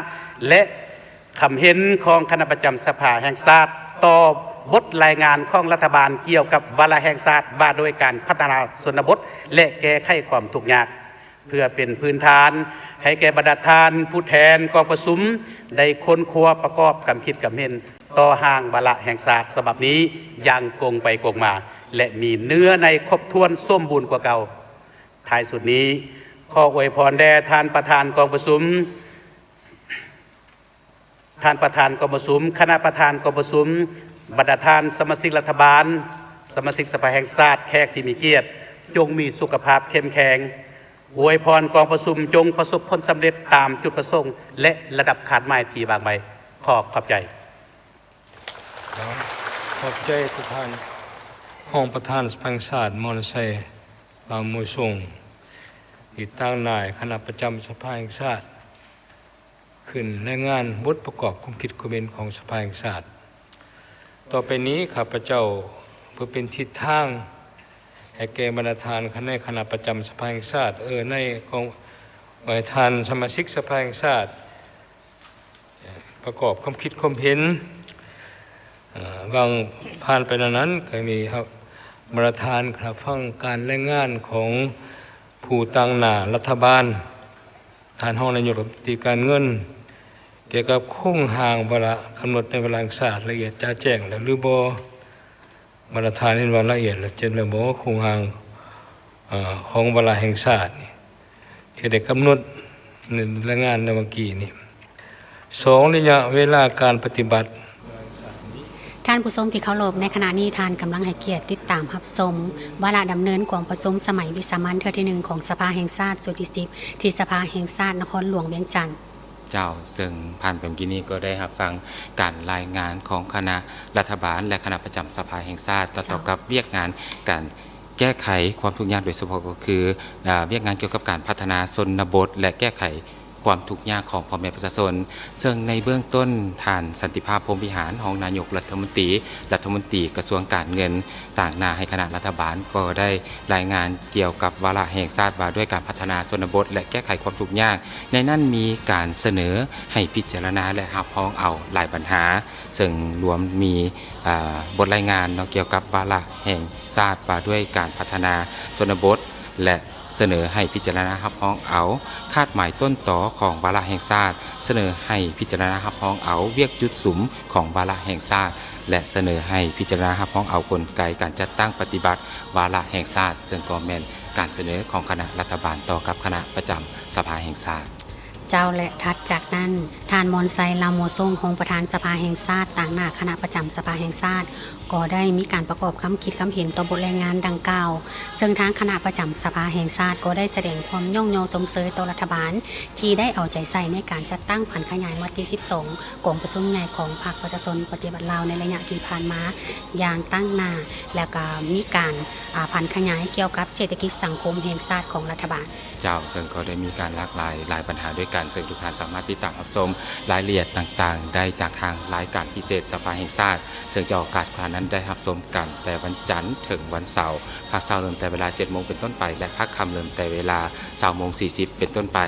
ແລະ ຄຳເຫັນຂອງຄະນະປະຈຳສະພາແຫ່ງຊາດຕໍ່ບົດລາຍງານຂອງລັດຖະບານກ່ຽວກັບວາລະແຫ່ງຊາດວ່າດ້ວຍການພັດທະນາຊົນນະບົດ ແລະ ແກ້ໄຂຄວາມທຸກຍາກ. ເພື່ອເປັນພື້ນຖານໃຫ້ແກ່ບັນດາທ່ານຜູ້ແທນກອງປະຊຸມໄດ້ຄົ້ນຄວ້າປະກອບກຳຄິດກຳເຫັນຕໍ່ຮ່າງວາລະແຫ່ງຊາດສະບັບນີ້ຢ່າງກົງໄປກົງມາ ແລະ ມີເນື້ອໃນຄົບຖ້ວນສົມບູນກວ່າເກົ່າ. ທ້າຍສຸດນີ້, ຂໍອວຍພອນແດ່ທ່ານປະທານກອງປະຊຸມ, ທ່ານປະທານກອງປະຊຸມ, ຄະນະປະທານກອງປະຊຸມ, ບັນດາທ່ານສະມາຊິກລັດຖະບານ, ສະມາຊິກສະພາແຫ່ງຊາດ, ແຂກທີ່ມີກຽດ, ຈົ່ງມີສຸຂະພາບເຂັ້ມແຂງ. ອວຍພອນກອງປະຊຸມຈົ່ງປະສົບຜົນສຳເລັດຕາມຈຸດປະສົງ ແລະ ລະດັບຄາດໝາຍທີ່ວາງໄວ້. ຂໍຂອບໃຈ. ຂອບໃຈປະທານ, ຮອງປະທານສະພາແຫ່ງຊາດ ມອນໄຊ ລາວມວຍຊົງ, ອີກຕາງນາຍຄະນະປະຈຳສະພາແຫ່ງຊາດ ຂຶ້ນລາຍງານບົດປະກອບຄວາມຄິດຄວາມເຫັນຂອງສະພາແຫ່ງຊາດ. ຕໍ່ໄປນີ້ ຂ້າພະເຈົ້າ ເພື່ອເປັນທິດທາງໃຫ້ແກ່ບັນດາທ່ານໃນຄະນະປະຈຳສະພາແຫ່ງຊາດ, ເອີ ໃນຂອງ ໃຫ້ທ່ານສະມາຊິກສະພາແຫ່ງຊາດ ປະກອບຄວາມຄິດຄວາມເຫັນ. ເອີ ຫວ່າງຜ່ານໄປແນວນັ້ນ ກໍມີ ບັນດາທ່ານ ຮັບຟັງການລາຍງານຂອງຜູ້ຕາງໜ້າລັດຖະບານ, ທ່ານຮອງນາຍົກລັດຖະມົນຕີການເງິນ ກ່ຽວກັບໂຄງຮ່າງວາລະກຳນົດໃນວາລະແຫ່ງຊາດລະອຽດຈະແຈ້ງແລ້ວຫຼືບໍ່? ບັນດາທ່ານເຫັນວ່າລະອຽດແລ້ວແຈ້ງແລ້ວບໍ່ ໂຄງຮ່າງ ເອີ ຂອງວາລະແຫ່ງຊາດນີ້ ທີ່ໄດ້ກຳນົດໃນລາຍງານໃນເມື່ອກີ້ນີ້? ສອງ ໄລຍະເວລາການປະຕິບັດ. ທ່ານຜູ້ຊົມທີ່ເຄົາລົບ, ໃນຂະນະນີ້ທ່ານກຳລັງໃຫ້ກຽດຕິດຕາມຮັບຊົມວາລະດຳເນີນກອງປະຊຸມສະໄໝວິສາມັນເທື່ອທີໜຶ່ງຂອງສະພາແຫ່ງຊາດຊຸດທີສິບ ທີ່ສະພາແຫ່ງຊາດນະຄອນຫຼວງວຽງຈັນ. ເຈົ້າ, ເຊິ່ງຜ່ານໄປເມື່ອກີ້ນີ້ກໍໄດ້ຮັບຟັງການລາຍງານຂອງຄະນະລັດຖະບານ ແລະ ຄະນະປະຈຳສະພາແຫ່ງຊາດ ຕໍ່ ເຈົ້າ ກັບວຽກງານການແກ້ໄຂຄວາມທຸກຍາກ, ໂດຍສະເພາະກໍຄື ອາ ວຽກງານກ່ຽວກັບການພັດທະນາຊົນນະບົດ ແລະ ແກ້ໄຂຄວາມທຸກຍາກຂອງພໍ່ແມ່ປະຊາຊົນ. ເຊິ່ງໃນເບື້ອງຕົ້ນ ທ່ານ ສັນຕິພາບ ພົມວິຫານ ຮອງນາຍົກລັດຖະມົນຕີ ລັດຖະມົນຕີກະຊວງການເງິນ ຕາງໜ້າໃຫ້ຄະນະລັດຖະບານ ກໍໄດ້ລາຍງານກ່ຽວກັບວາລະແຫ່ງຊາດວ່າດ້ວຍການພັດທະນາຊົນນະບົດ ແລະ ແກ້ໄຂຄວາມທຸກຍາກ. ໃນນັ້ນມີການສະເໜີໃຫ້ພິຈາລະນາ ແລະ ຮັບຮອງເອົາຫຼາຍບັນຫາ, ເຊິ່ງລວມມີ ອາ ບົດລາຍງານເນາະ ກ່ຽວກັບວາລະແຫ່ງຊາດວ່າດ້ວຍການພັດທະນາຊົນນະບົດ ແລະ ສະເໜີໃຫ້ພິຈາລະນາຮັບຮອງເອົາຄາດໝາຍຕົ້ນຕໍຂອງວາລະແຫ່ງຊາດ, ສະເໜີໃຫ້ພິຈາລະນາຮັບຮອງເອົາວຽກຈຸດສຸມຂອງວາລະແຫ່ງຊາດ ແລະ ສະເໜີໃຫ້ພິຈາລະນາຮັບຮອງເອົາກົນໄກການຈັດຕັ້ງປະຕິບັດວາລະແຫ່ງຊາດ, ເຊິ່ງກໍແມ່ນການສະເໜີຂອງຄະນະລັດຖະບານຕໍ່ກັບຄະນະປະຈຳສະພາແຫ່ງຊາດ. ເຈົ້າ ແລະ ຖັດຈາກນັ້ນ ທ່ານ ມອນໄຊ ລາໂມສົງ ຮອງປະທານສະພາແຫ່ງຊາດ ຕາງໜ້າຄະນະປະຈຳສະພາແຫ່ງຊາດ ກໍໄດ້ມີການປະກອບຄຳຄິດຄຳເຫັນຕໍ່ບົດລາຍງານດັ່ງກ່າວ, ເຊິ່ງທາງຄະນະປະຈຳສະພາແຫ່ງຊາດກໍໄດ້ສະແດງຄວາມຍ້ອງຍໍຊົມເຊີຍຕໍ່ລັດຖະບານ ທີ່ໄດ້ເອົາໃຈໃສ່ໃນການຈັດຕັ້ງຜັນຂະຫຍາຍມະຕິສິບສອງ ກອງປະຊຸມໃຫຍ່ຂອງພັກປະຊາຊົນປະຕິວັດລາວໃນໄລຍະທີ່ຜ່ານມາຢ່າງຕັ້ງໜ້າ, ແລ້ວກໍມີການ ອາ ຜັນຂະຫຍາຍກ່ຽວກັບເສດຖະກິດສັງຄົມແຫ່ງຊາດຂອງລັດຖະບານ. ເຈົ້າ, ເຊິ່ງກໍໄດ້ມີການຫຼາກຫຼາຍຫຼາຍບັນຫາດ້ວຍກັນ, ເຊິ່ງທຸກທ່ານສາມາດຕິດຕາມຮັບຊົມລາຍລະອຽດຕ່າງໆໄດ້ຈາກທາງລາຍການພິເສດສະພາແຫ່ງຊາດ, ເຊິ່ງຈະອອກອາກາດໃຫ້ທ່ານນັ້ນໄດ້ຮັບຊົມກັນແຕ່ວັນຈັນເຖິງວັນເສົາ, ພາກເຊົ້າເລີ່ມແຕ່ເວລາເຈັດໂມງເປັນຕົ້ນໄປ ແລະ ພາກຄ່ຳເລີ່ມແຕ່ເວລາຊາວໂມງສີ່ສິບເປັນຕົ້ນໄປ.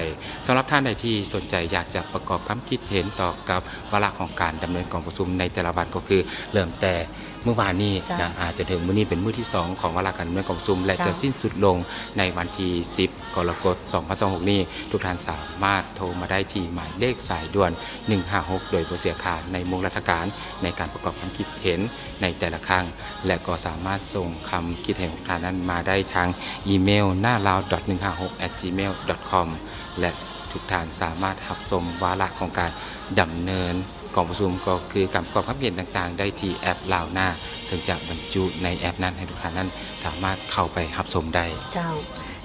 ສຳລັບທ່ານໃດທີ່ສົນໃຈຢາກຈະປະກອບຄຳຄິດເຫັນຕໍ່ກັບວາລະຂອງການດຳເນີນກອງປະຊຸມໃນແຕ່ລະວັນ ກໍຄືເລີ່ມແຕ່ ມື້ວານນີ້ ເຈົ້າ ນະ ອາ ຈົນເຖິງມື້ນີ້ເປັນມື້ທີສອງຂອງວາລະການດຳເນີນກອງປະຊຸມ ແລະ ເຈົ້າ ຈະສິ້ນສຸດລົງໃນວັນທີສິບ ກໍລະກົດ ສອງພັນຊາວຫົກນີ້, ທຸກທ່ານສາມາດໂທມາໄດ້ທີ່ໝາຍເລກສາຍດ່ວນ ໜຶ່ງຫ້າຫົກ ໂດຍບໍ່ເສຍຄ່າໃນໂມງລັດຖະການໃນການປະກອບຄຳຄິດເຫັນໃນແຕ່ລະຄັ້ງ, ແລະ ກໍສາມາດສົ່ງຄຳຄິດເຫັນຂອງທ່ານນັ້ນມາໄດ້ທາງອີເມວ ນາລາວ ໜຶ່ງຫ້າຫົກ ແອັດຈີເມວ ດອດຄອມ ແລະ ທຸກທ່ານສາມາດຮັບຊົມວາລະຂອງການດຳເນີນ ກອງປະຊຸມກໍຄືການປະກອບຄຳເຫັນຕ່າງໆ ໄດ້ທີ່ແອັບລາວນາ ເຊິ່ງຈະບັນຈຸໃນແອັບນັ້ນ ໃຫ້ທຸກທ່ານນັ້ນສາມາດເຂົ້າໄປຮັບຊົມໄດ້. ເຈົ້າ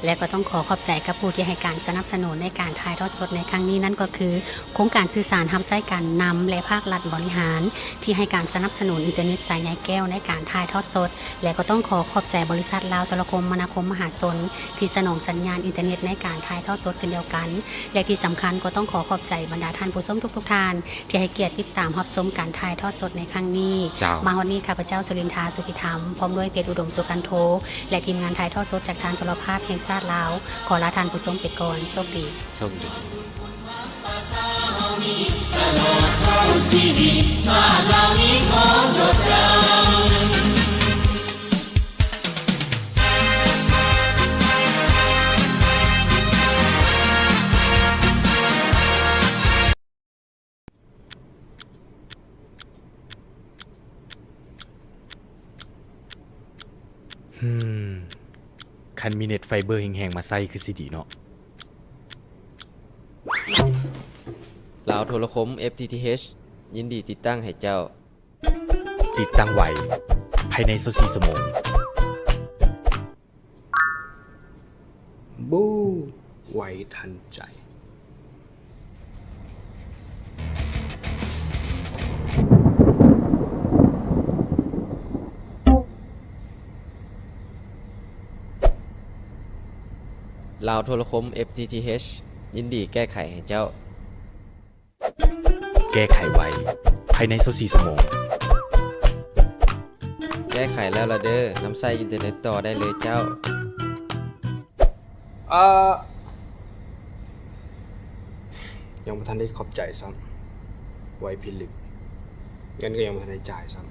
ແລະ ກໍຕ້ອງຂໍຂອບໃຈກັບຜູ້ທີ່ໃຫ້ການສະໜັບສະໜູນໃນການຖ່າຍທອດສົດໃນຄັ້ງນີ້ ນັ້ນກໍຄື ໂຄງການສື່ສານຮັບໃຊ້ການນຳ ແລະ ພາກລັດບໍລິຫານ ທີ່ໃຫ້ການສະໜັບສະໜູນອິນເຕີເນັດສາຍໃຍແກ້ວໃນການຖ່າຍທອດສົດ ແລະ ກໍຕ້ອງຂໍຂອບໃຈບໍລິສັດລາວໂທລະຄົມມະນາຄົມມະຫາຊົນ ທີ່ສະໜອງສັນຍານອິນເຕີເນັດໃນການຖ່າຍທອດສົດເຊັ່ນດຽວກັນ ແລະ ທີ່ສຳຄັນກໍຕ້ອງຂໍຂອບໃຈບັນດາທ່ານຜູ້ຊົມທຸກໆທ່ານ ທີ່ໃຫ້ກຽດຕິດຕາມຮັບຊົມການຖ່າຍທອດສົດໃນຄັ້ງນີ້. ເຈົ້າ. ມາຮອດນີ້ ຂ້າພະເຈົ້າ ສຸລິນທາ ສຸພິທຳ ພ້ອມດ້ວຍເພັດ ອຸດົມ ສຸກັນໂທ ແລະ ທີມງານຖ່າຍທອດສົດຈາກທາງໂທລະພາບແຫ່ງຊາດລາວ ຂໍລາທ່ານຜູ້ຊົມໄປກ່ອນ. ໂຊກດີ. ໂຊກດີ. ຫືມ ຄັນມີເນັດໄຟເບີແຮງໆມາໃຊ້ຄືຊິດີເນາະ. ລາວໂທລະຄົມ ເອັຟທີທີເອັດ ຍິນດີຕິດຕັ້ງໃຫ້ເຈົ້າ. ຕິດຕັ້ງໄວ ພາຍໃນຊາວສີ່ຊົ່ວໂມງ. ບູ ໄວທັນໃຈ. ລາວໂທລະຄົມ ເອັຟທີທີເອັດ ຍິນດີແກ້ໄຂໃຫ້ເຈົ້າ. ແກ້ໄຂໄວ ພາຍໃນຊາວສີ່ຊົ່ວໂມງ. ແກ້ໄຂແລ້ວລະເດີ, ນຳໃຊ້ອິນເຕີເນັດຕໍ່ໄດ້ເລີຍເຈົ້າ. ເອີ ຍັງບໍ່ທັນໄດ້ຂອບໃຈຊ້ຳ, ໄວພິລຶກ, ເງິນກໍຍັງບໍ່ທັນໄດ້ຈ່າຍຊ້ຳ.